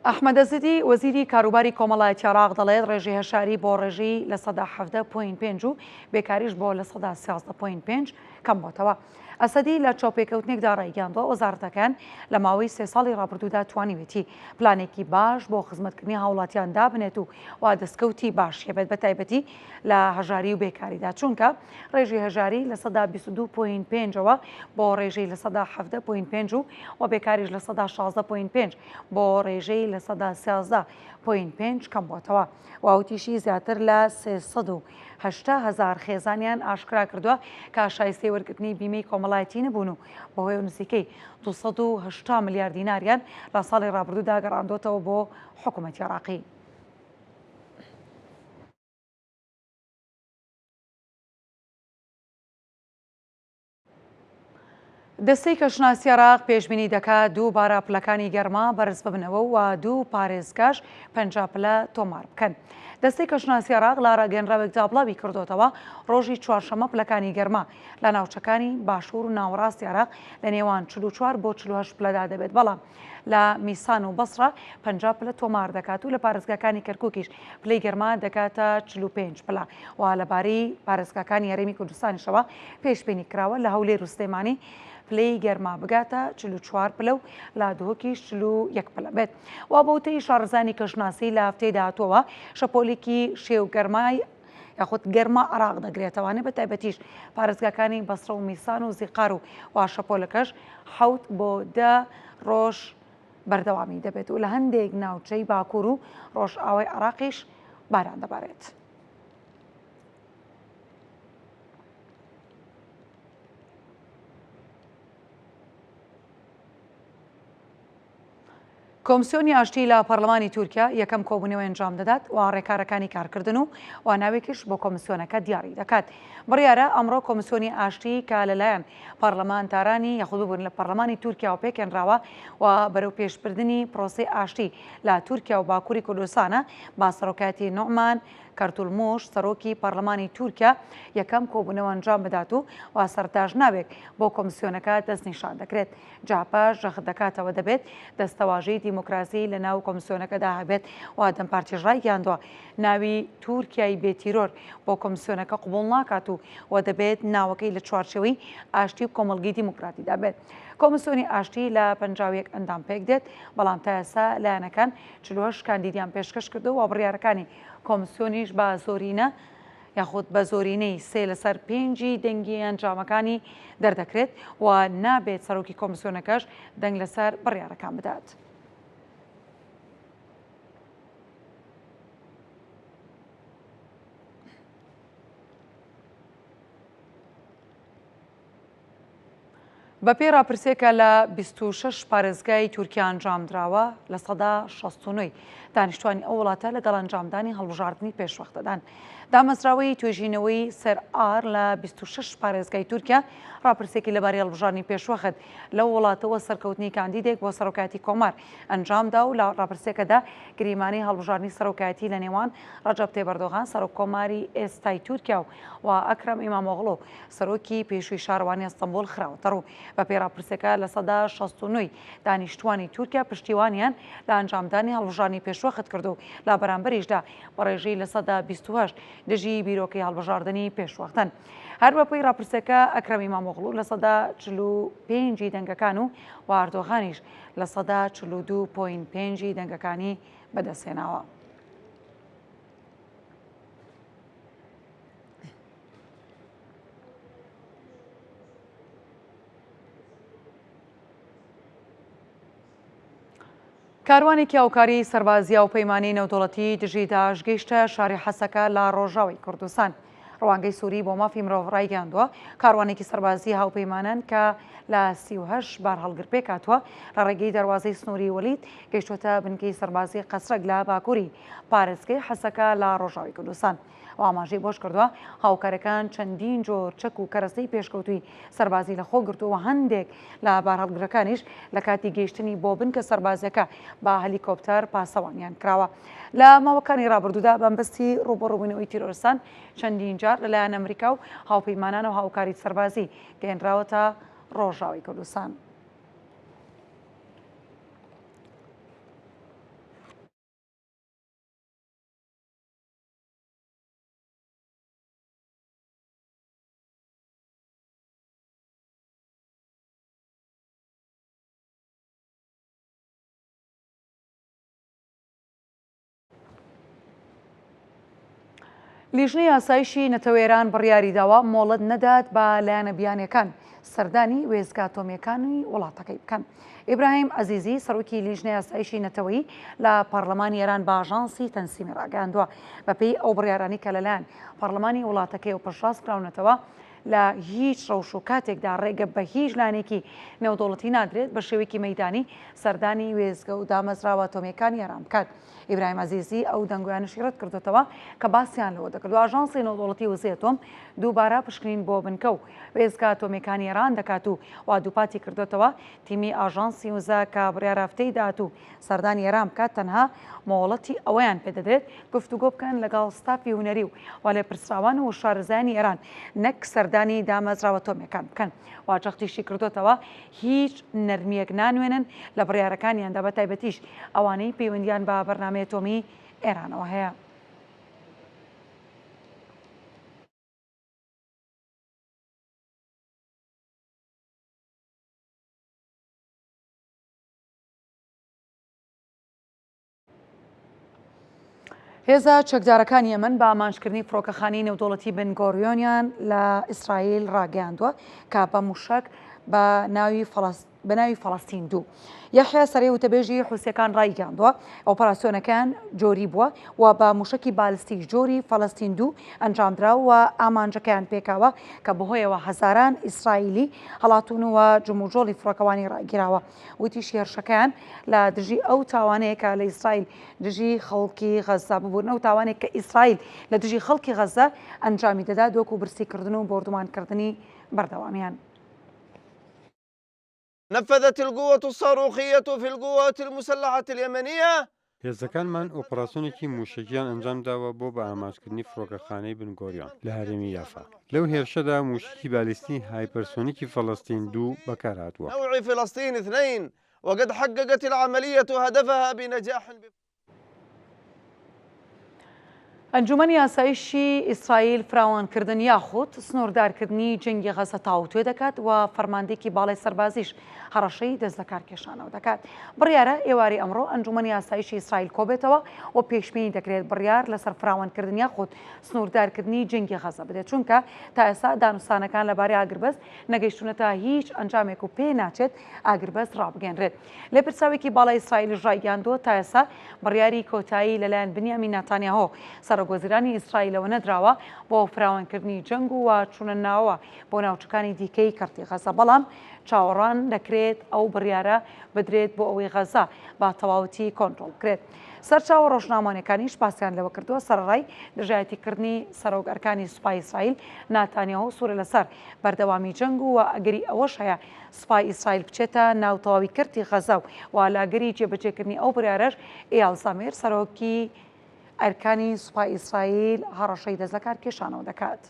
ئەحمەد ئەسەدی وەزیری کاروباری کۆمەڵایەتی عێراق دەڵێت ڕێژەی هەژاری بۆ ڕێژەی 17.5 و بێکاریش بۆ 13.5 کەم بۆتەوە. ئەسەدی لە چاوپێکەوتنێکدا ڕایگەیاندووە وەزارەتەکەیان لە ماوەی سێ ساڵی ڕابردوودا توانیوێتی پلانێکی باش بۆ خزمەتکردنی هاوڵاتیان دابنێت و وا دەستکەوتی باشی هەبێت بە تایبەتی لە هەژاری و بێکاریدا چونکە ڕێژەی هەژاری 22.5 ەوە بۆ ڕێژەی 17.5 و و بێکاریش 16.5 بۆ ڕێژەی 13.5 کەم بۆتەوە. و وتیشی زیاتر لە 380 هەزار خێزانیان ئاشکرا کردووە کە شایستەی وەرگرتنی بیمەی کۆمەڵایەتی نەبوون و بەهۆی نزیکەی 280 ملیار دیناریان لە ساڵی ڕابردوودا گەڕاندۆتەوە بۆ حکوومەتی عێراقی. دەستەی کەشناسی عێراق پێشبینی دەکات دووبارە پلەکانی گەرما بەرز ببنەوە و دوو پارێزگاش 50 پلە تۆمار بکەن. دەستەی کەشناسی عێراق لە ڕاگەیەنراوێکدا بڵاوی کردۆتەوە ڕۆژی چوارشەممە پلەکانی گەرما لە ناوچەکانی باشوور و ناوەڕاستی عێراق لە نێوان 44 بۆ 48 پلەدا دەبێت بەڵام لە میسان و بەسڕە 50 پلە تۆمار دەکات و لە پارێزگاکانی کەرکووکیش پلەی گەرما دەگاتە 45 پلە و لەبارەی پارێزگاکانی هەرێمی کوردستانیشەوە پێشبینی کراوە لە هەولێر و سلێمانی پلەی گەرما بگاتە 44 پلە و لە دهۆکیش 41 پلە بێت. وا بە وتەی شارەزایانی کەشناسی لە هەفتەی داهاتووەوە شەپۆلێکی شێ و گەرمای یاخود گەرما عراق دەگرێتەوانێ بە تایبەتیش پارێزگاکانی بەسرە و میسان و زیقار و وا شەپۆلەکەش حەوت بۆ دە ڕۆژ بەردەوامی دەبێت و لە هەندێک ناوچەی باکوور و ڕۆژئاوای عراقیش باران دەبارێت. کۆمسیۆنی ئاشتی لە پەرلەمانی تورکیا یەکەم کۆبوونەوەی ئەنجام دەدات و ڕێکارەکانی کارکردن و و ناوێکیش بۆ کۆمسیۆنەکە دیاری دەکات. بڕیارە ئەمڕۆ کۆمسیۆنی ئاشتی کە لەلایەن پەرلەمانتارانی یاخود ببورن لە پەرلەمانی تورکیاوە پێکهێنراوە و بەرەوپێشبردنی پرۆسەی ئاشتی لە تورکیا و باکووری کوردستانە بە سەرۆکایەتی نوعمان کەرتولموش سەرۆکی پەرلەمانی تورکیا یەکەم کۆبوونەوە ئەنجام بدات و و سەرتاش ناوێک بۆ کۆمسیۆنەکە دەستنیشان دەکرێت. جەهەپەش جەخت دەکاتەوە دەبێت دەستەواژەی دیموکراسی لە ناو کۆمسیۆنەکەدا هەبێت و دەم پارتیش ڕایگەیاندووە ناوی تورکیای بێ تیرۆر بۆ کۆمسیۆنەکە قبوڵ ناکات و و دەبێت ناوەکەی لە چوارچێوەی ئاشتی و کۆمەڵگەی دیموکراتیدا بێت. کۆمسیۆنی ئاشتی لە 51 ئەندام پێکدێت، بەڵام تا ئێستا لایەنەکان 48 کاندیدیان پێشکەش کردووە و بڕیارەکانی کۆمسیۆنیش بە زۆرینە یاخود بە زۆرینەی سێ لەسەر پێنجی دەنگی ئەنجامەکانی دەردەکرێت و نابێت سەرۆکی کۆمسیۆنەکەش دەنگ لەسەر بڕیارەکان بدات. بەپێی ڕاپرسییەک کە لە 26 پارێزگای تورکیا ئەنجامدراوە، 69% ی دانیشتوانی ئەو وڵاتە لەگەڵ ئەنجامدانی هەڵبژاردنی پێشوەختەدان. دامەزراوەی توێژینەوەی سەر ئار لە 26 پارێزگای تورکیا ڕاپرسییەکی لەبارەی هەڵبژاردنی پێشوەخت لەو وڵاتەوە سەرکەوتنی کاندیدێک بۆ سەرۆکایەتی کۆمار ئەنجامدا و لە ڕاپرسییەکەدا گریمانەی هەڵبژاردنی سەرۆکایەتی لە نێوان ڕەجەب تەیب ئەردۆغان سەرۆک کۆماری ئێستای تورکیا و و ئەکرەم ئیمامۆغڵو سەرۆکی پێشووی شارەوانی ئەستەنبوڵ خراوەتەڕوو. بەپێی ڕاپرسیەکە 69% ی دانیشتووانی تورکیا پشتیوانیان لە ئەنجامدانی هەڵبژاردنی پێشوەخت کرد و لە بەرامبەریشدا بە ڕێژەی 28% دژی بیرۆکەی هەڵبژاردنی پێشوەختن. هەر بەپێی ڕاپرسیەکە ئەکرەم ئیمامۆغڵو 45% ی دەنگەکان و و ئەردۆغانیش 42.5% ی دەنگەکانی بەدەستهێناوە. کاروانێکی هاوکاریی سەربازیی هاوپەیمانیی نێودەوڵەتی دژی داعش گەیشتە شاری حەسەکە لە ڕۆژاوای کوردستان. ڕوانگەی سووری بۆ مافی مرۆڤ ڕایگەیاندووە، کاروانێکی سەربازیی هاوپەیمانان کە لە 38 بارهەڵگر پێکهاتووە، لە ڕێگەی دەروازەی سنووری وەلید گەیشتووەتە بنکەی سەربازیی قەسرەک لە باکووری پارێزگەی حەسەکە لە ڕۆژاوای کوردستان. و ئاماژەی بەوەشکردووە، هاوکارەکان چەندین جۆر چەک و کەرەستەی پێشکەوتووی سەربازی لەخۆ گرتووە و هەندێک لە بارهەڵگرەکانیش لە کاتی گەیشتنی بۆ بنکە سەربازییەکە بە هەلیکۆپتەر پاسەوانیان کراوە. لە ماوەکانی ڕابردوودا بەمەبەستی ڕووبەڕووبوونەوەی تیرۆرستان چەندین جار لەلایەن ئەمریکا و هاوپەیمانانەوە هاوکاری سەربازی گەیەنراوەتە ڕۆژاوای کوردستان. لیژنەی ئاسایشی نەتەوە ئێران بڕیاریداوە مۆڵەت نەدات بە لایەنە بیانیەکان سەردانی وێستگە ئەتۆمییەکانی وڵاتەکەی بکەن. ئیبراهیم عەزیزی، سەرۆکی لیژنەی ئاسایشی نەتەوەیی لە پەڕلەمانی ئێران بە ئاژانسی تەنسیمی ڕاگەیاندووە، بەپێی ئەو بڕیارانەی کە لەلایەن پەڕلەمانی وڵاتەکەیەوە پشتڕاست کراونەتەوە، لە هیچ ڕەوش و کاتێکدا ڕێگە بە هیچ لایەنێکی نێودەوڵەتی نادرێت بە شێوەیەکی مەیدانی سەردانی وێستگە و دامەزراوە ئەتۆمییەکانی ئێران بکات. ئیبراهیم عەزیزی ئەو دەنگۆیانەشی ڕەتکردۆتەوە کە باسیان لەوە دەکرد ئاژانسی نێودەوڵەتی وزەی ئەتۆم دووبارە پشکنین بۆ بنکە و وێستگە ئەتۆمییەکانی ئێران دەکات و وا دووپاتی کردۆتەوە تیمی ئاژانسی وزە کە بڕیارە هەفتەی داهاتوو سەردانی ئێران بکات تەنها مۆڵەتی ئەوەیان پێدەدرێت گفتوگۆ بکەن لەگەڵ ستافی هونەری و و لێپرسراوان و شارەزایانی ئێران نەک سەردانی دامەزراوە ئەتۆمییەکان بکەن. وا جەختیشی کردۆتەوە هیچ نەرمییەک نانوێنن لە بڕیارەکانیاندا بە تایبەتیش ئەوانەی پەیوەندییان بە بەرنامەی ئەتۆمی ئێرانەوە هەیە. هێزە چەکدارەکانی یەمەن بە ئامانجکردنی فڕۆکەخانەی نێودەوڵەتی بن گۆریۆنیان لە ئیسرائیل ڕاگەیاندووە کە بە موشەک بە ناوی بە ناوی فەڵەستین دوو. یەحیا سەرێ وتەبێژی حوسیەکان ڕایگەیاندووە، ئۆپەراسیۆنەکەیان جۆری بووە و بە موشەکی بالستی جۆری فەڵەستین دوو ئەنجامدرا و ئامانجەکەیان پێکاوە کە بەهۆیەوە هەزاران ئیسرائیلی هەڵاتوون و جموجۆڵی فڕۆکەوانی ڕاگیراوە. وتیشی هێرشەکەیان لە دژی ئەو تاوانەیە کە لە ئیسرائیل دژی خەڵکی غەززە ببورن ئەو تاوانێک کە ئیسرائیل لە دژی خەڵکی غەززە ئەنجامی دەدات وەکو برسیکردن و بۆردومانکردنی بەردەوامیان. نفذت القوة الصاروخية في القوات المسلحة اليمنية. هێزەکانمان ئۆپەراسیۆنێکی مووشەکییان ئەنجامداوە بۆ بە ئامانجکردنی فڕۆکەخانەی بن گۆریۆن لە هەرێمی یافا. لەو هێرشەدا مووشەکی بالیستی هایپەرسۆنیکی فەلەستین دوو بەکارهاتووە. نوع فلسطين اثنين وقد حققت العملية هدفها بنجاح. ئەنجومەنی ئاسایشی ئیسرائیل فراوانکردن یاخود سنووردارکردنی جەنگی غەزە تاوتوێ دەکات و فەرماندەیەکی باڵای سەربازیش هەڕەشەی دەستلەکارکێشانەوە دەکات. بڕیارە ئێوارەی ئەمڕۆ ئەنجومەنی ئاسایشی ئیسرائیل کۆبێتەوە و پێشبینی دەکرێت بڕیار لەسەر فراوانکردن یاخود سنووردارکردنی جەنگی غەزە بدرێت، چونکە تا ئێستا دانوستانەکان لەبارەی ئاگربەست نەگەیشتوونەتە هیچ ئەنجامێک و پێناچێت ئاگربەست ڕابگەیەنرێت. لێپرسراوێکی باڵای ئیسرائیلیش ڕایگەیاندووە، تا ئێستا بڕیاری کۆتایی لەلایەن بنیامین ناتانیاهۆ، سەرۆکوەزیرانی ئیسرائیلەوە نەدراوە بۆ فراوانکردنی جەنگ و چوونە ناوەوە بۆ ناوچەکانی دیکەی کەرتی غەزە، بەڵام چاوەڕوان دەکرێت ئەو بڕیارە بدرێت بۆ ئەوەی غەزە بە تەواوەتی کۆنترۆڵ بکرێت. سەرچاوە ڕۆژنامەوانیەکانیش باسیان لەوە کردووە، سەرەڕای دژایەتیکردنی سەرۆک ئەرکانی سوپای ئیسرائیل، ناتانیاهۆ سوورە لەسەر بەردەوامی جەنگ و ئەگەری ئەوەش هەیە سوپای ئیسرائیل بچێتە ناو تەواوی کەرتی غەزە و لە ئەگەری جێبەجێکردنی ئەو بڕیارەش ئیال زامیر سەرۆکی ئەرکانی سوپای ئیسرائیل هەڕەشەی دەستلەکارکێشانەوە دەکات.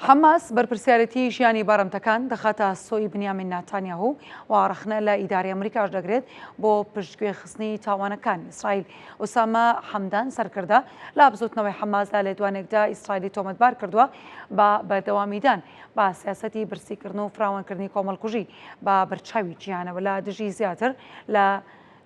حەماس بەرپرسیارێتی ژیانی بارمتەکان دەخاتە ئەستۆی بنیامین ناتانیاهو و ڕەخنە لە ئیدارەی ئەمریکاش دەگرێت بۆ پشتگوێ خستنی تاوانەکانی ئیسرائیل. ئوسامە حەمدان سەرکردە لە بزوتنەوەی حەماس لە لێدوانێکدا ئیسرائیلی تۆمەتبار کردووە بە بەردەوامیدان بە سیاسەتی برسیکردن و فراوانکردنی کۆمەڵکوژی بە بەرچاوی جیهانەوە لە دژی زیاتر لە.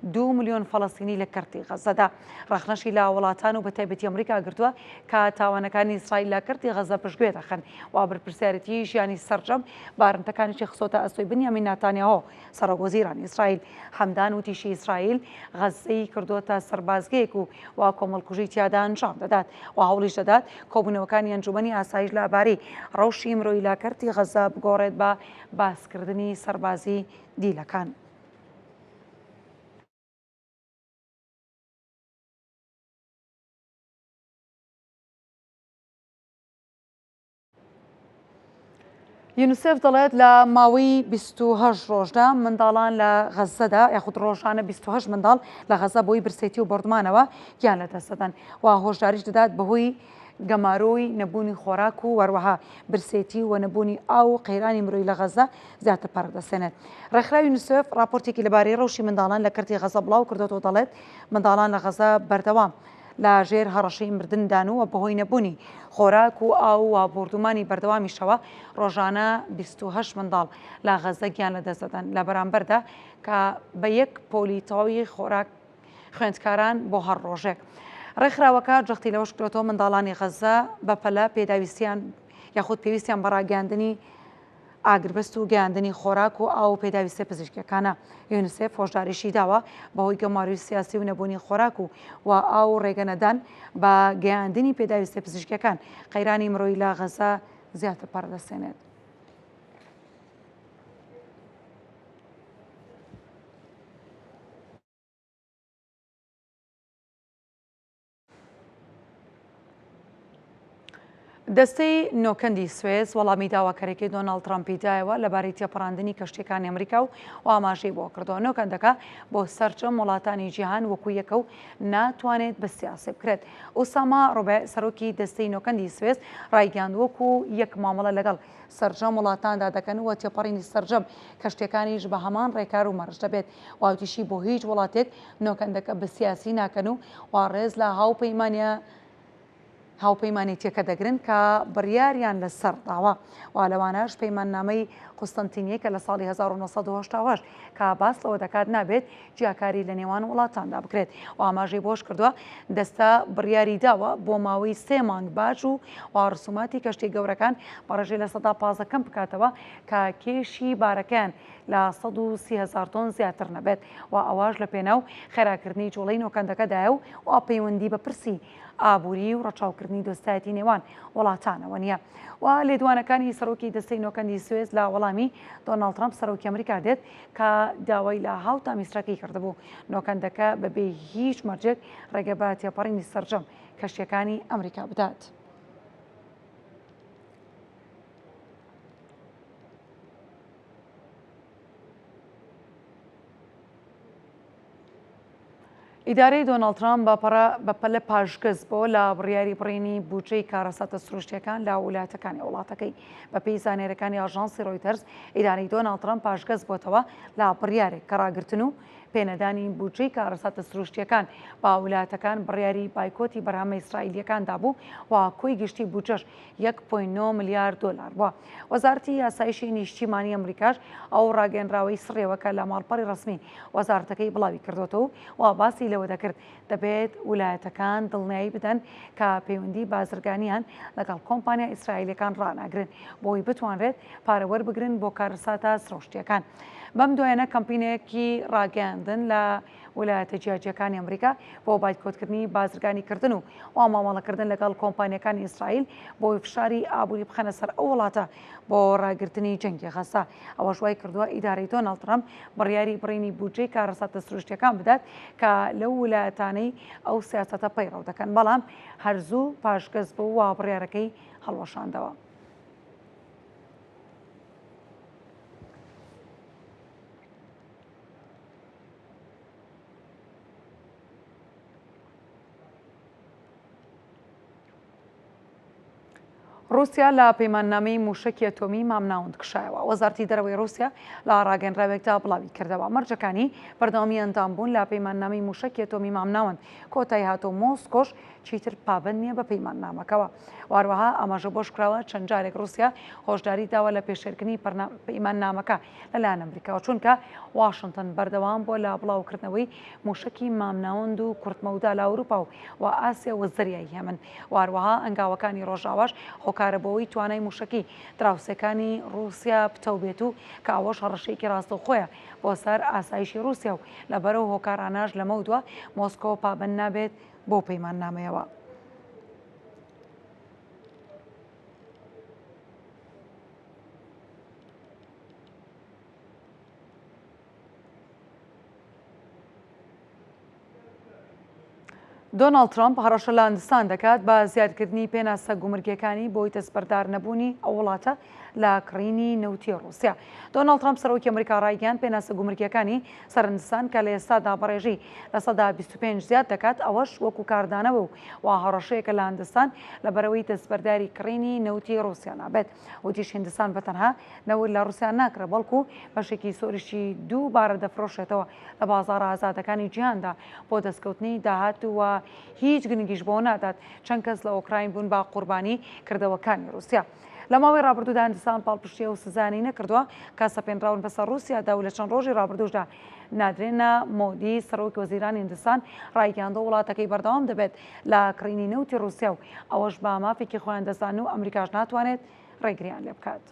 دوو ملیۆن فەڵەستینی لە کەرتی غەززەدا. ڕەخنەشی لە وڵاتان و بەتایبەتی ئەمریکا گرتووە کە تاوانەکانی ئیسرائیل لە کەرتی غەززە پشتگوێ دەخەن و بەرپرسیارێتی ژیانی سەرجەم بارمتەکانیشی خستۆتە ئەستۆی بنیامین ناتانیاهۆ سەرۆکوەزیرانی ئیسرائیل. حەمدان وتیشی ئیسرائیل غەززەی کردۆتە سەربازگەیەک و و کۆمەڵکوژی تیادا ئەنجام دەدات و هەوڵیش دەدات کۆبوونەوەکانی ئەنجومەنی ئاسایش لە بارەی ڕەوشی مرۆیی لە کەرتی غەززە بگۆڕێت بە باسکردنی سەربازی دیلەکان. یونیسێف دەڵێت لە ماوەی 28 ڕۆژدا منداڵان لە غەززەدا یاخود ڕۆژانە 28 منداڵ لە غەززە بۆی برسێتی و بۆردمانەوە گیان لەدەست دەدەن و هۆشداریش دەدات بەهۆی گەمارۆی نەبوونی خۆراک و وەروەها برسێتی و نەبوونی ئاو و قەیرانی مرۆیی لە غەززە زیاتر پەرە دەسێنێت. ڕێکخراوی یونیسێف ڕاپۆرتێکی لەبارەی ڕەوشی منداڵان لە کەرتی غەززە بڵاو کردۆتەوە دەڵێت منداڵان لە غەززە بەردەوام لە ژێر هەڕەشەی مردندان و بەهۆی نەبوونی خۆراک و ئاو و بۆردومانی بەردەوامیشەوە ڕۆژانە 28 منداڵ لە غەززە گیان لەدەست دەدەن لە بەرامبەردا کە بە یەک پۆلی تەواوی خۆراک خوێندکاران بۆ هەر ڕۆژێک. ڕێکخراوەکە جەختی لەوەش کردۆتەوە منداڵانی غەززە بەپەلە پێداویستیان یاخود پێویستیان بە ڕاگەیاندنی ئاگربەست و گەیاندنی خۆراک و ئاو و پێداویستیە پزیشکیەکانە. یونیسێف هۆشداریشی داوە بەهۆی گەمارۆی سیاسی و نەبوونی خۆراک و و ئاو و ڕێگە نەدان بە گەیاندنی پێداویستیە پزیشکیەکان قەیرانی مرۆیی لە غەززە زیاتر پەرەدەسێنێت. دەستەی نۆکەندی سوێس وەڵامی داواکاریەکەی دۆناڵد ترامپی دایەوە لەبارەی تێپەڕاندنی کەشتیەکانی ئەمریکا و ئاماژەی بۆ کردەوە نۆکەندەکە بۆ سەرجەم وڵاتانی جیهان وەکو یەکە و ناتوانێت بە سیاسی بکرێت. ئوساما ڕوبع سەرۆکی دەستەی نۆکەندی سوێس ڕایگەیاند وەکو یەک مامەڵە لەگەڵ سەرجەم وڵاتاندا دەکەن و تێپەڕینی سەرجەم کەشتیەکانیش بە هەمان ڕێکار و مەرج دەبێت. وتیشی بۆ هیچ وڵاتێک نۆکەندەکە بە سیاسی ناکەن و وا ڕێز لە هاوپەیمانە هاوپەیمانێتیەکە دەگرن کە بڕیاریان لەسەر داوە و لەوانەش پەیماننامەی قوستەنتینیە کە لە ساڵی 1988 کە باس لەوە دەکات نابێت جیاکاری لە نێوان وڵاتاندا بکرێت و ئاماژەی بۆش کردووە دەستە بڕیاری داوە بۆ ماوەی سێ مانگ باج و ڕسوماتی کەشتی گەورەکان بە ڕێژەی 15% کەم بکاتەوە کە کێشی بارەکەیان لە 130 هەزار تۆن زیاتر نەبێت و ئەوەش لە پێناو خێراکردنی جوڵەی نۆکەندەکەدایە و وا پەیوەندی بە پرسی ئابووری و ڕەچاوکردنی دۆستایەتی نێوان وڵاتانەوە نییە. و لێدوانەکانی سەرۆکی دەستەی نۆکەندی سوێس لە وەڵامی دۆناڵد ترەمپ سەرۆکی ئەمریکا دێت کە داوای لە هاوتا میسرەکەی کردبوو نۆکەندەکە بەبێ هیچ مەرجێک ڕێگە بە تێپەڕینی سەرجەم کەشتیەکانی ئەمریکا بدات. ئیدارەی دۆناڵد ترامپ بە پەڕە بە پەلە پاشگەز بۆ لە بڕیاری بڕینی بودجەی کارەساتە سروشتیەکان لە ولایەتەکانی وڵاتەکەی. بەپێی زانیاریەکانی ئاژانسی ڕۆیتەرز، ئیدارەی دۆناڵد ترامپ پاشگەز بۆتەوە لە بڕیارێک کە ڕاگرتن و پێنەدانی بودجەی کارەساتە سروشتیەکان بە ولایەتەکان بڕیاری بایکۆتی بەرهەمە ئیسرائیلیەکان دابوو و کۆی گشتی بودجەش یەک پۆینت نۆ ملیار دۆلار بووە. وەزارەتی یاسایشی نیشتیمانی ئەمریکاش ئەو ڕاگەیەنراوەی سڕیەوە کە لە ماڵپەڕی ڕەسمی وەزارەتەکەی بڵاوی کردۆتەوە و باسی لەوە دەکرد دەبێت ولایەتەکان دڵنیایی بدەن کە پەیوەندی بازرگانیان لەگەڵ کۆمپانیا ئیسرائیلیەکان ڕاناگرن بۆی بتوانرێت پارە وەربگرن بۆ کارەساتە سروشتیەکان. بەم دوایانە کەمپینێکی ڕاگەیاندن لە ولایەتە جیاجیاکانی ئەمریکا بۆ بایکۆتکردنی بازرگانیکردن و و مامەڵەکردن لەگەڵ کۆمپانیاکانی ئیسرائیل بۆ فشاری ئابووری بخەنە سەر ئەو وڵاتە بۆ ڕاگرتنی جەنگی غەززە. ئەوەش وای کردووە ئیدارەی دۆناڵد ترەمپ بڕیاری بڕینی بودجەی کارەساتە سروشتییەکان بدات کە لەو ولایەتانەی ئەو سیاسەتە پەیڕەو دەکەن، بەڵام هەر زوو پاشگەز بوو و بڕیارەکەی هەڵوەشاندەوە. ڕووسیا لە پەیماننامەی مووشەکی ئەتۆمی مامناوەند کشایەوە. وەزارەتی دەرەوەی ڕووسیا لە ڕاگەیەنراوێکدا بڵاوی کردەوە، مەرجەکانی بەردەوامی ئەندامبوون لە پەیماننامەی مووشەکی ئەتۆمی مامناوەند کۆتایی هات و مۆسکۆش چیتر پابەند نییە بە پەیماننامەکەوە. وهەروەها ئاماژە بەوەش کراوە، چەند جارێک ڕووسیا هۆشداری داوە لە پێشێلکردنی پەیماننامەکە لەلایەن ئەمریکاوە، چونکە واشنتن بەردەوام بووە لە بڵاوکردنەوەی مووشەکی مامناوەند و کورتمەودا لە ئەوروپا و و ئاسیا و زەریای هێمن و هەروەها هەنگاوەکانی ڕۆژئاواش هۆکارە بۆ ئەوەی توانای مووشەکی دراوسێکانی ڕووسیا پتەو بێت و کە ئەوەش هەڕەشەیەکی ڕاستەوخۆیە بۆ سەر ئاسایشی ڕووسیا و لەبەر ئەو هۆکارانەش لەمەودوا مۆسکۆ پابەند نابێت بەو پەیماننامەیەوە. دۆناڵد ترەمپ هەڕەشە لە هندستان دەکات بە زیادکردنی پێناسە گومرگیەکانی بۆی دەستبەردار نەبوونی ئەو وڵاتە لە کڕینی نەوتی ڕووسیا. دۆناڵد ترەمپ سەرۆکی ئەمریکا ڕایگەیاند پێناسە گومرگیەکانی سەر هندستان کە لە ئێستادا بەڕێژەی 25% زیاد دەکات ئەوەش وەکو کاردانەوە و و هەڕەشەیەکە لە هندستان لەبەرئەوەی دەستبەرداری کڕینی نەوتی ڕووسیا نابێت. وتیش هندستان بە تەنها نەوت لە ڕووسیا ناکڕێت بەڵکو بەشێکی زۆریشی دووبارە دەفرۆشێتەوە لە بازاڕە ئازادەکانی جیهاندا بۆ دەستکەوتنی داهات و هیچ گرنگیش بەوە نادات چەند کەس لە ئۆکراین بوون بە قوربانی کردەوەکانی ڕووسیا. لە ماوەی ڕابردوودا هندستان پاڵپشتی ئەو سزایانەی نەکردووە کە سەپێنراون بەسەر ڕووسیادا و لە چەند ڕۆژی ڕابردووشدا نادرێنا مۆدی سەرۆک وەزیرانی هندستان ڕایگەیاندووە وڵاتەکەی بەردەوام دەبێت لە کڕینی نەوتی ڕووسیا و ئەوەش بە مافێکی خۆیان دەزانن و ئەمریکاش ناتوانێت ڕێگریان لێ بکات.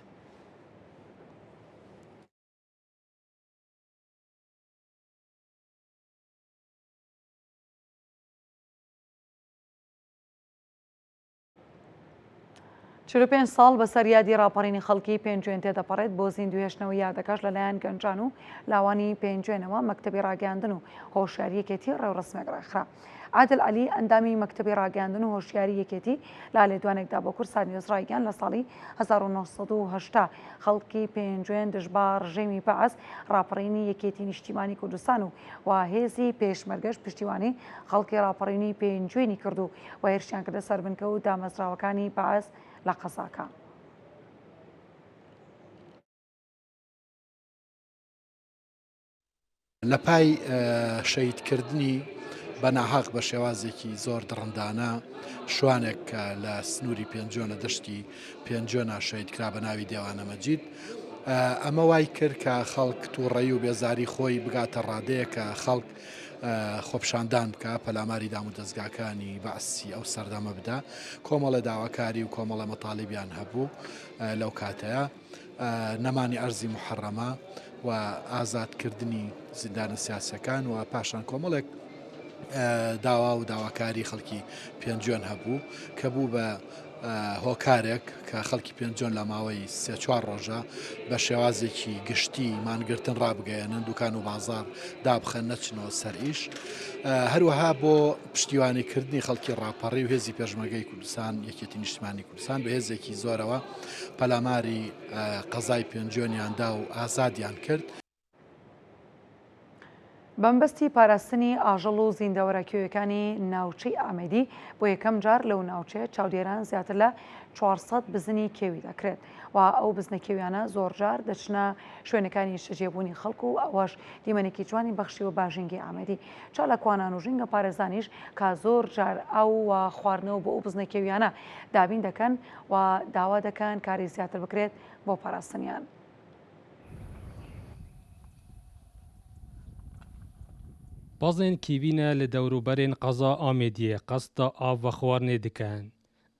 45 ساڵ بەسەر یادی ڕاپەڕینی خەڵکی پێنجوێن تێدەپەڕێت بۆ زیندوهێشتنەوەی یادەکەش لەلایەن گەنجان و لاوانی پێنجوێنەوە مەکتەبی ڕاگەیاندن و هۆشیاری یەکێتی ڕێوڕەسمێک ڕێکخرا. عادل عەلی ئەندامی مەکتەبی ڕاگەیاندن و هۆشیاری یەکێتی لە لێدوانێکدا بۆ کوردسات نیوز ڕایگەیاند لە ساڵی 1980 خەڵکی پێنجوێن دژ بە ڕژێمی بەعس ڕاپەڕینی یەکێتی نیشتیمانی کوردستان و و هێزی پێشمەرگەش پشتیوانی خەڵکی ڕاپەڕینی پێنجوێنی کرد و و هێرشیان کردە سەر بنکە و دامەزراوەکانی بەعس لە قەزاکە. لە پای شەهیدکردنی بە ناهەق بە شێوازێکی زۆر دڕندانە شوانێک کە لە سنووری پێنجۆن لە دەشتی پێنجۆنا شەهید کرا بە ناوی دێوانە مەجید ئەمە وای کرد کە خەڵک تووڕەیی و بێزاری خۆی بگاتە ڕادەیە کە خەڵک خۆپشاندان بکە پەلاماری دام و دەستگاکانی بەعسی ئەو سەردەمە بدا کۆمەڵە داواکاری و کۆمەڵە مەتالیبیان هەبوو لەو کاتەیە. نەمانی ئەرزی موحەڕەمە و ئازادکردنی زیندانە سیاسیەکان و پاشان کۆمەڵێک داوا و داواکاری خەڵکی پێنجوێن هەبوو کە بوو بە هۆکارێک کە خەڵکی پێنجۆن لە ماوەی سێ چوار ڕۆژە بە شێوازێکی گشتی مانگرتن ڕابگەیەنن دوکان و بازار دابخەن نەچنەوە سەر ئیش هەروەها بۆ پشتیوانیکردنی خەڵکی ڕاپەڕی و هێزی پێشمەرگەی کوردستان یەکێتی نیشتمانی کوردستان بە هێزێکی زۆرەوە پەلاماری قەزای پێنجوێنیان دا و ئازادیان کرد. بەمەبەستی پاراستنی ئاژەڵ و زیندەوەرە کێویەکانی ناوچەی ئامێدی بۆ یەکەم جار لەو ناوچەیە چاودێران زیاتر لە 400 بزنی کێوی دەکرێت و ئەو بزنە کێویانە زۆرجار دەچنە شوێنەکانی نیشتەجێبوونی خەڵک و ئەوەش دیمەنێکی جوانی بەخشیوە بە ژینگەی ئامێدی چالاکوانان و ژینگە پارێزانیش کە زۆر جار ئاو و خواردنەوە بۆ ئەو بزنە کێویانە دابین دەکەن و داوا دەکەن کاری زیاتر بکرێت بۆ پاراستنیان. Pezên kîvîne li dewrûberên qeza Amêdiyê qesta av vexwarinê dikin.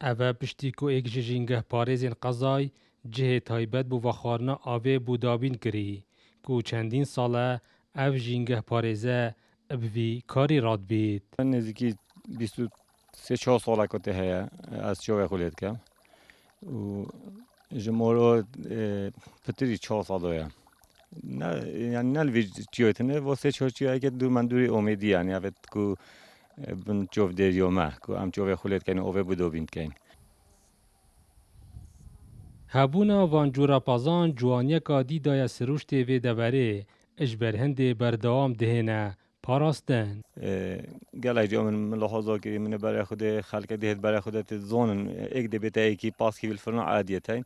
Ev e piştî ku yek ji jîngehparêzên qezay cihê taybet bo vexwarina avê bo dabîn kirî ku çendîn sal e ev jîngehparêze bi vî karî radibît. Nêzîkî 23 çar sal e ku tê heye ez çavê xwe lê dikim û ji moro pitirî çar sal ye. Ne yani ne li vê çiyayê tune va sê çar çiyayeke dûr men dûrê omêdî yani ev ku bin çavdêriya me ku em çavê xwe lê dikin û avê bidobîn dikein. Hebûna van cûra pezan ciwaniyeka dî daye sirûştê vê deverê, ji ber hindê berdewam dihêne. پاراستن. گەلەک جا من ملاحەزە کری منە بەرە خودێ خەلکە دێت بەرە خودە تزانن ئێک دەبێتە یەکی پاسکی فرنا عادیە تین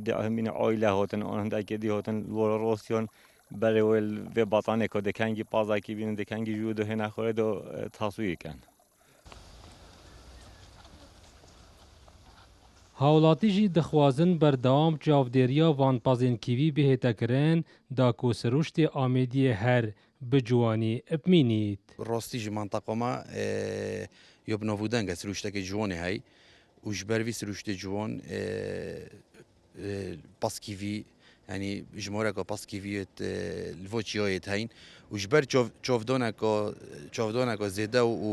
دەمینە ئایلە هاتن ئان هەندێکی دی هاتن وەرە ڕاستیان بەرێ وێل vê batanê ko dekengî pazakî bînin dekengî ji do hêna xwe do taswîr kan. Hawlatî jî dixwazin berdewam çavdêriya van pezên kîvî bihête kirin da ku sirûştê Amêdiyê her bi ciwanî bimînît. Rastî jî manteqa me ya bi navûdeng e, sirûşteke ciwanê hey û ji ber vî sirûştê ciwan Paskîvî yanî jimareka paskîviyê li va çiyayê heyîn û ji ber çavdaneka çavdaneka zêde û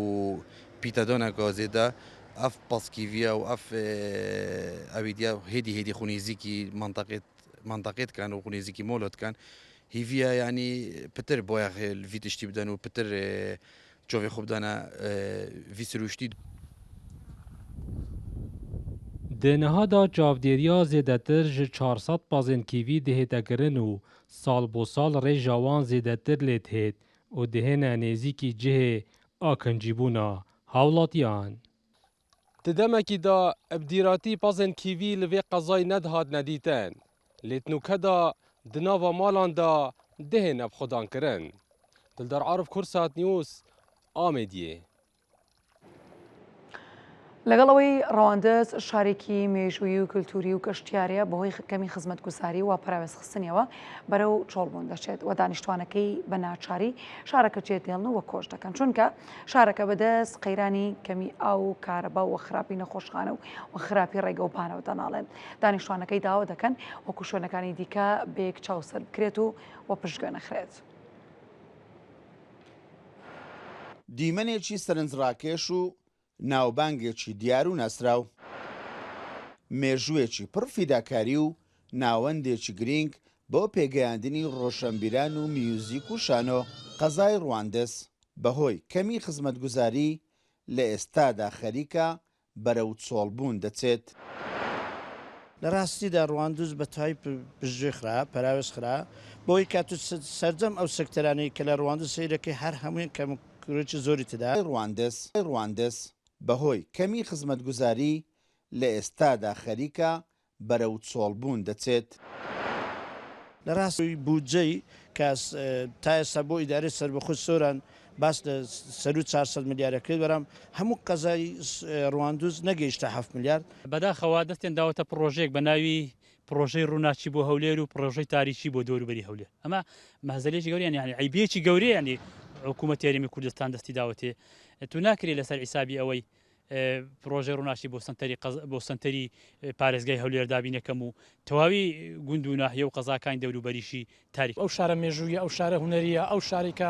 pîtedaneka zêde ev paskîviye û ev ewîdiye hêdî hêdî xwe nêzîkî manteqê manteqê dikin û xwe nêzîkî mala dikin. Hêviya yanî pitir bayaxê li vî tiştî bidin û pitir Çavê xwe bidane vî sirûştî. Di niha de çavdêriya zêdetir ji 400 pezên kîvî dihête kirin û sal bo sal rêja wan zêdetir lê dihêt û dihêne nêzîkî cihê akincîbûna hawlatiyan. Di demekî de bi dîratî pezên kîvî li vê qezayê nedihatine dîtin, lê di nûke de di nava malan de dihêne bi xwedankirin. Dildar Arif Kursat News, Amêdiyê. لەگەڵ ئەوەی ڕەواندز شارێکی مێژوویی و کلتوری و گەشتیاریە بەهۆی کەمی خزمەتگوزاری و پەراوێزخستنیەوە بەرەو چۆڵبوون دەچێت و دانیشتوانەکەی بە ناچاری شارەکە جێدێڵن و کۆچ دەکەن چونکە شارەکە بەدەست قەیرانی کەمی ئاو و کارەبا و خراپی نەخۆشخانە و خراپی ڕێگە و بانەوە دەناڵێن. دانیشتوانەکەی داوا دەکەن وەکو شوێنەکانی دیکە بەیەک چاوسەر بکرێت و و پشتگوێ نەخرێت. دیمەنێکی سەرنجڕاکێش و ناوبانگێکی دیار و ناسراو، مێژووێکی پڕ فیداکاری و ناوەندێکی گرینگ بۆ پێگەیاندنی ڕۆشەنبیران و میوزیک و شانۆ، قەزای ڕواندز بەهۆی کەمی خزمەتگوزاری لە ئێستادا خەریکە بەرەو چۆڵبوون دەچێت. لە ڕاستیدا ڕواندز بە تەواوی پشتگوێ خرا، پەراوێز خرا، بەوەی کە تو سەرجەم ئەو سێکتەرانەی کە لە ڕواندز سەیرەکەی هەر هەموویان کەموکوڕیی زۆری تێدا. ڕواندز ڕواندز بەهۆی کەمی خزمەتگوزاری لە ئێستادا خەریکە بەرەو چۆڵبوون دەچێت. لە ڕاستی بودجەی کە تا ئێستا بۆ ئیدارەی سەربەخۆی سۆران باس لە سەروو 400 ملیار ئەکرێت، بەڵام هەموو قەزای ڕواندز نەگەیشتە هەفت ملیار. بەداخەوە دەستیان داوەتە پڕۆژەیەک بە ناوی پڕۆژەی ڕووناکی بۆ هەولێر و پڕۆژەی تاریکی بۆ دەوروبەری هەولێر. ئەمە مەهزەلەیەکی گەورەیە، یانی عەیبەیەکی گەورەیە، یانی حکوومەتی هەرێمی کوردستان دەستی داوەتێ. تو ناکرێ لەسەر حیسابی ئەوەی پڕۆژەی ڕووناکی بۆ سەنتەری بۆ سەنتەری پارێزگای هەولێر دابینەکەم و تەواوی گوند و ناحیە و قەزاکانی دەوروبەریشی تاریک. ئەو شارە مێژوویە، ئەو شارە هونەرییە، ئەو شارەی کە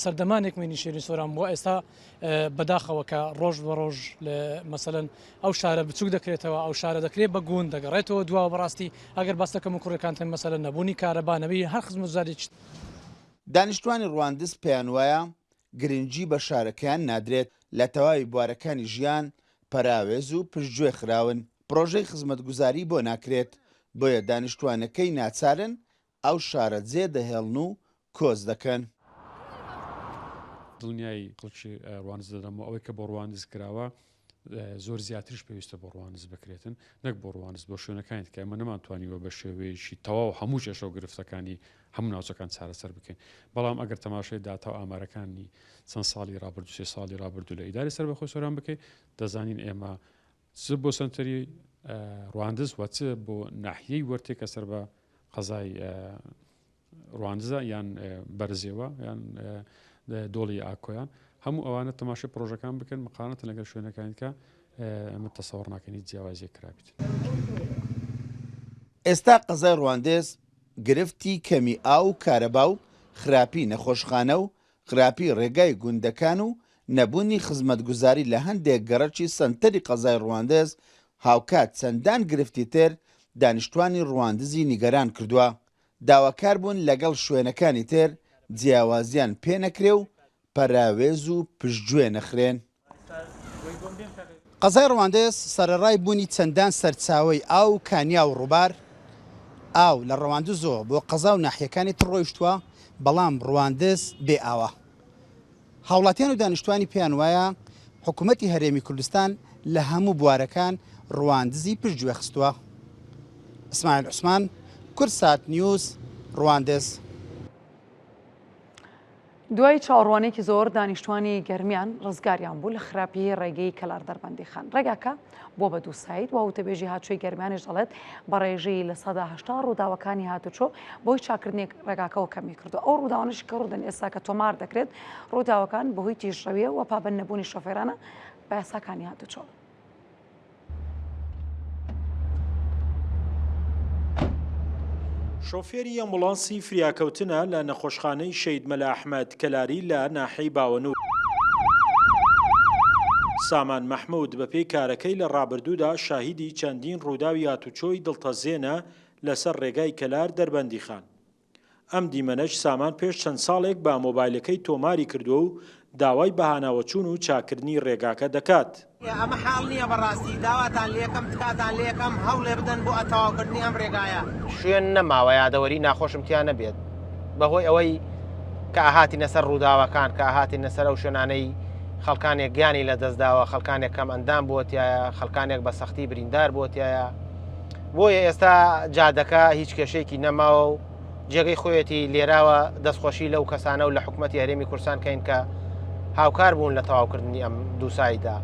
سەردەمانێک مینی شێری سۆران بووە، ئێستا بەداخەوە کە ڕۆژ بە ڕۆژ مەسەلەن ئەو شارە بچووک دەکرێتەوە، ئەو شارە دەکرێت بە گوند، دەگەڕێتەوە دواوە. بەڕاستی ئەگەر باس لە کەموکوڕیەکان بکەین، مەسەلەن نەبوونی کارەبا، نەبوونی هەر خزمەتگوزارییەکی. دانیشتوانی ڕواندز پێیانوایە گرنگی بە شارەکەیان نادرێت، لە تەواوی بوارەکانی ژیان پەراوێز و پشتگوێ خراون، پڕۆژەی خزمەتگوزاری بۆ ناکرێت، بۆیە دانیشتوانەکەی ناچارن ئەو شارە جێدەهێڵن و کۆچ دەکەن. دڵنیای خەڵکی ڕواندز دەدەمەوە ئەوەی کە بۆ ڕواندز کراوە زۆر زیاتریش پێویستە بۆ ڕواندز بکرێتن نەک بۆ ڕواندز بۆ شوێنەکانی کە ئێمە نەمانتوانیوە بە شێوەیەکی تەواو هەموو کێشە و گرفتەکانی هەموو ناوچەکان چارەسەر بکەین بەڵام ئەگەر تەماشای داتا و ئامارەکانی چەند ساڵی ڕابردوو سێ ساڵی ڕابردوو لە ئیداری سەربەخۆی سۆران بکەیت دەزانین ئێمە چ بۆ سەنتەری ڕواندز و چ بۆ ناحیەی وەرتێ کە سەر بە قەزای ڕواندزە یان بەرزێوە یان دۆڵی ئاکۆیان هەموو ئەوانە تەماشای پرۆژەکان بکەن مقارنەتە لەگەل شوێنەکانی کە ئەمە تەسەوڕ ناکەین هیچ جیاوازیەک کرابیت. ئێستا قەزای ڕواندز گرفتی کەمی ئاو و کارەبا و خراپی نەخۆشخانە و خراپی ڕێگای گوندەکان و نەبوونی خزمەتگوزاری لە هەندێک گەڕەکی سەنتەری قەزای ڕواندز هاوکات چەندان گرفتی تر دانیشتوانی ڕواندزی نیگەران کردووە داواکار بوون لەگەڵ شوێنەکانی تر جیاوازیان پێ نەکرێ و پەراوێز و پشتگوێ نەخرێن. قەزای ڕواندز سەرەڕای بوونی چەندان سەرچاوەی ئاو و کانیاو و ڕووبار، ئاو لە ڕواندزەوە بۆ قەزا و ناحیەکانی تر ڕۆیشتووە، بەڵام ڕواندز بێ ئاوە. هاوڵاتیان و دانیشتوانی پێیان وایە حکومەتی هەرێمی کوردستان لە هەموو بوارەکان ڕواندزی پشتگوێ خستووە. ئیسماعیل عوسمان، کوردسات نیوز، ڕواندز. دوای چاوەڕوانیەکی زۆر دانیشتوانی گەرمیان ڕزگاریان بوو لە خراپی ڕێگەی کەلار دەربەندیخان ڕێگاکە بووە بە دووساید و وتەبێژی هاتوچۆی گەرمیانیش دەڵێت بە ڕێژەی 80% ڕووداوەکانی هاتوچۆ بۆی چاکردنی ڕێگاکەەوە کەمی کردو ئەو ڕووداوانەش کە ڕوودەن ئێستا کە تۆمار دەکرێت ڕووداوەکان بەهۆی تیژڕەویە و پابەند نەبوونی شۆفێرانە بە یاساکانی هاتوچۆ. شۆفێری ئەمبوڵانسی فریاکەوتنە لە نەخۆشخانەی شەهید مەلا ئەحمەد کەلاری لە ناحیەی باوەنوور. سامان مەحمود بەپێی کارەکەی لە ڕابردوودا شاهیدی چەندین ڕووداوی هاتوچۆی دڵتەزێنە لەسەر ڕێگای کەلار دەربەندیخان. ئەم دیمەنەش سامان پێش چەند ساڵێک بە مۆبایلەکەی تۆماری کردووە و داوای بەهاناوەچوون و چاککردنی ڕێگاکە دەکات. ئەمە حاڵ نییە بەڕاستی داواتان لێکەم تکاتان لێکەم هەوڵێ بدەن بۆ تەواوکردنی ئەم ڕێگایە. شوێن نەماوە یادەوەری ناخۆشم تیا نەبێت بەهۆی ئەوەی کە ئەهاتینە سەر ڕووداوەکان کە ئەهاتینە سەر ئەو شوێنانەی خەڵکانێک گیانی لەدەستداوە خەڵکانێک کەم ئەندام بووە تایە خەڵکانێک بە سەختی بریندار بووە تایە بۆیە ئێستا جادەکە هیچ کێشەیەکی نەماوە و جێگەی خۆیەتی لێراوە دەستخۆشی لەو کەسانە و لە حکومەتی هەرێمی کوردستان کەین کە هاوکار بوون لە تەواوکردنی ئەم دووسایدە.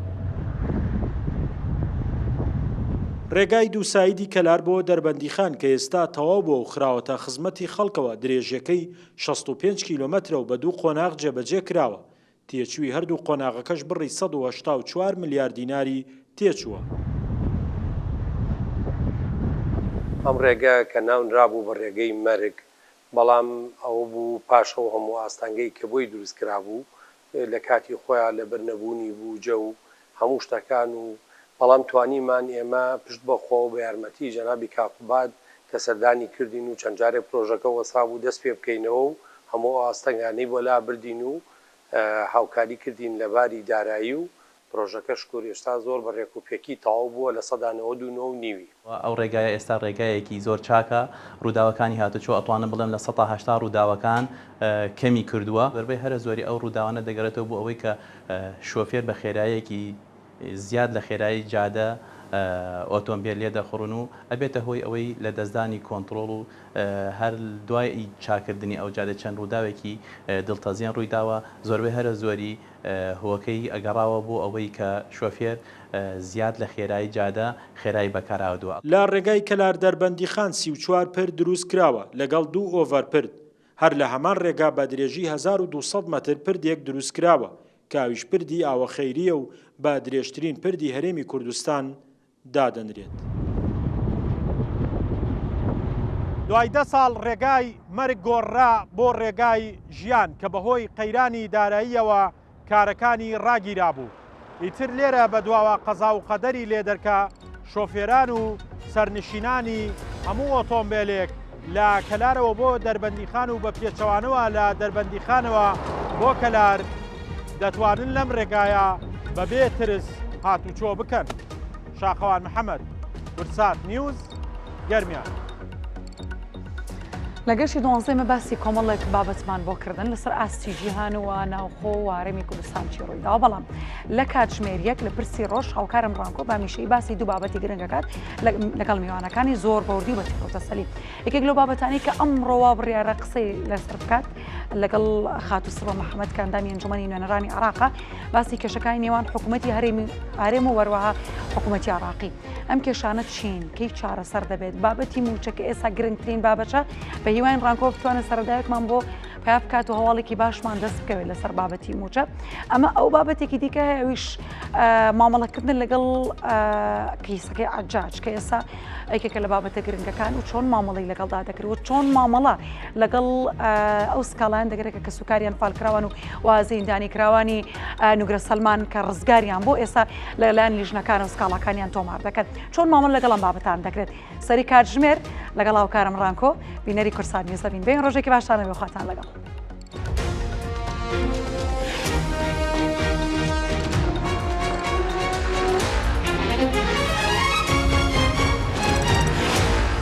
ڕێگای دووسایدی کەلار بۆ دەربەندیخان کە ئێستا تەواو بووە و خراوەتە خزمەتی خەڵکەوە درێژیەکەی 65 کیلۆمەترە و بە دوو قۆناغ جێبەجێ کراوە، تێچووی هەردوو قۆناغەکەش بڕی 184 ملیار دیناری تێچووە. ئەم ڕێگە کە ناونرابوو بە ڕێگەی مەرگ، بەڵام ئەوە بوو پاش ئەو هەموو ئاستەنگەی کە بۆی دروست کرابوو لە کاتی خۆیا لەبەر نەبوونی بووجە و هەموو شتەکان و بەڵام توانیمان ئێمە پشت بە خوا و بە یارمەتی جەنابی کاک قوباد کە سەردانی کردین و چەند جارێک پرۆژەکە وەستابوو دەست پێ بکەینەوە و هەموو ئەو ئاستەنگانەی بۆ لابردین و هاوکاری کردین لە باری دارایی و پرۆژەکە شکور ئێستا زۆر بە رێک و پێکی تەواو بووە 99% و نیوی. ئەو ڕێگایە ئێستا ڕێگایەکی زۆر چاکە، ڕووداوەکانی هاتوچۆ ئەتوانم بڵێم 80% ڕووداوەکان کەمی کردووە، زۆربەی هەرە زۆری ئەو ڕووداوانە دەگەڕێتەوە بۆ ئەوەی کە شۆفێر بە خێرایەکی زیاد لە خێرایی جادە ئۆتۆمبێل لێدەخوڕن و ئەبێتە هۆی ئەوەی لەدەستدانی کۆنتڕۆڵ و هەر دوای چاکردنی ئەو جادە چەند ڕووداوێکی دڵتەزێن ڕوویداوە، زۆربەی هەرە زۆری هۆکەی ئەگەڕاوە بۆ ئەوەی کە شۆفێر زیاد لە خێرایی جادە خێرایی بەکارهاودووە. لە ڕێگای کەلار دەربەندیخان 34 پرد دروست کراوە لەگەڵ دوو ئۆڤەر پرد، هەر لە هەمان ڕێگا بە درێژی 1200 مەتر پردێک دروست کراوە کە ئەویش پردی ئاوەخەیرییە و بە درێژترین پردی هەرێمی کوردستان دادەنرێت. دوای دە ساڵ ڕێگای مەرگ گۆڕرا بۆ ڕێگای ژیان کە بەهۆی قەیرانی داراییەوە کارەکانی ڕاگیرابوو. ئیتر لێرە بەدواوە قەزا و قەدەری لێدەرکا شۆفێران و سەرنشینانی هەموو ئۆتۆمبێلێک لە کەلارەوە بۆ دەربەندیخان و بە پێچەوانەوە لە دەربەندیخانەوە بۆ کەلار دەتوانن لەم ڕێگایە بەبێ ترس هاتوچۆ بکەن. شاخەوان محەمەد، کوردسات نیوز، گەرمیان. لە گەشتی دوانزەی مە باسی کۆمەڵێک بابەتمان بۆ کردن لەسەر ئاستی جیهان و ناوخۆ و هەرێمی کوردستان چی ڕوویداوە بەڵام لە کاتژمێر یەک لە پرسی ڕۆژ هاوکارم ڕانکۆ بامیشەی باسی دوو بابەتی گرنگەکات لەگەڵ میوانەکانی زۆر بەوردی و بە تێکەوتەسەلی یەکێک لەو بابەتانی کە ئەمڕۆ بڕیارە قسەی لەسەر بکات لەگەڵ خاتوو سڕۆ محەممەد کە ئەندامی ئەنجومەنی نوێنەرانی عێراقە باسی کێشەکانی نێوان حکوومەتی هەرێمی هەرێم و وەروەها حکوومەتی عێراقی ئەم کێشانە چین کەی چارەسەر دەبێت بابەتی مووچە کە ئێستا گرنگترین بابەتە بە هیواین ڕانکۆ بتوانێت سەرەداوێکمان بۆ پیا بکات و هەواڵێکی باشمان دەست بکەوێت لەسەر بابەتی مووچە ئەمە ئەو بابەتێکی دیکە هەیە ئەویش مامەڵەکردن لەگەڵ کەیسەکەی عەجاج کە ئێستا یەکێکە لە بابەتە گرنگەکان و چۆن مامەڵەی لەگەڵدا دەکرێت و چۆن مامەڵە لەگەڵ ئەو سکاڵایان دەکرێت کە کەسوکاریان فالکراوان و و زیندانی کراوانی نوگرە سەلمان کە ڕزگاریان بۆ ئێستا لەلایەن لیژنەکان و سکاڵاکانیان تۆمار دەکەن چۆن مامەڵە لەگەڵ ئەم بابەتان دەکرێت سەری کاتژمێر لەگەڵ هاوکارم ڕانکۆ بینەری کوردسات نیوز دەبین بێن ڕۆژێکی باشتان هەبێ خواتان لەگەڵ.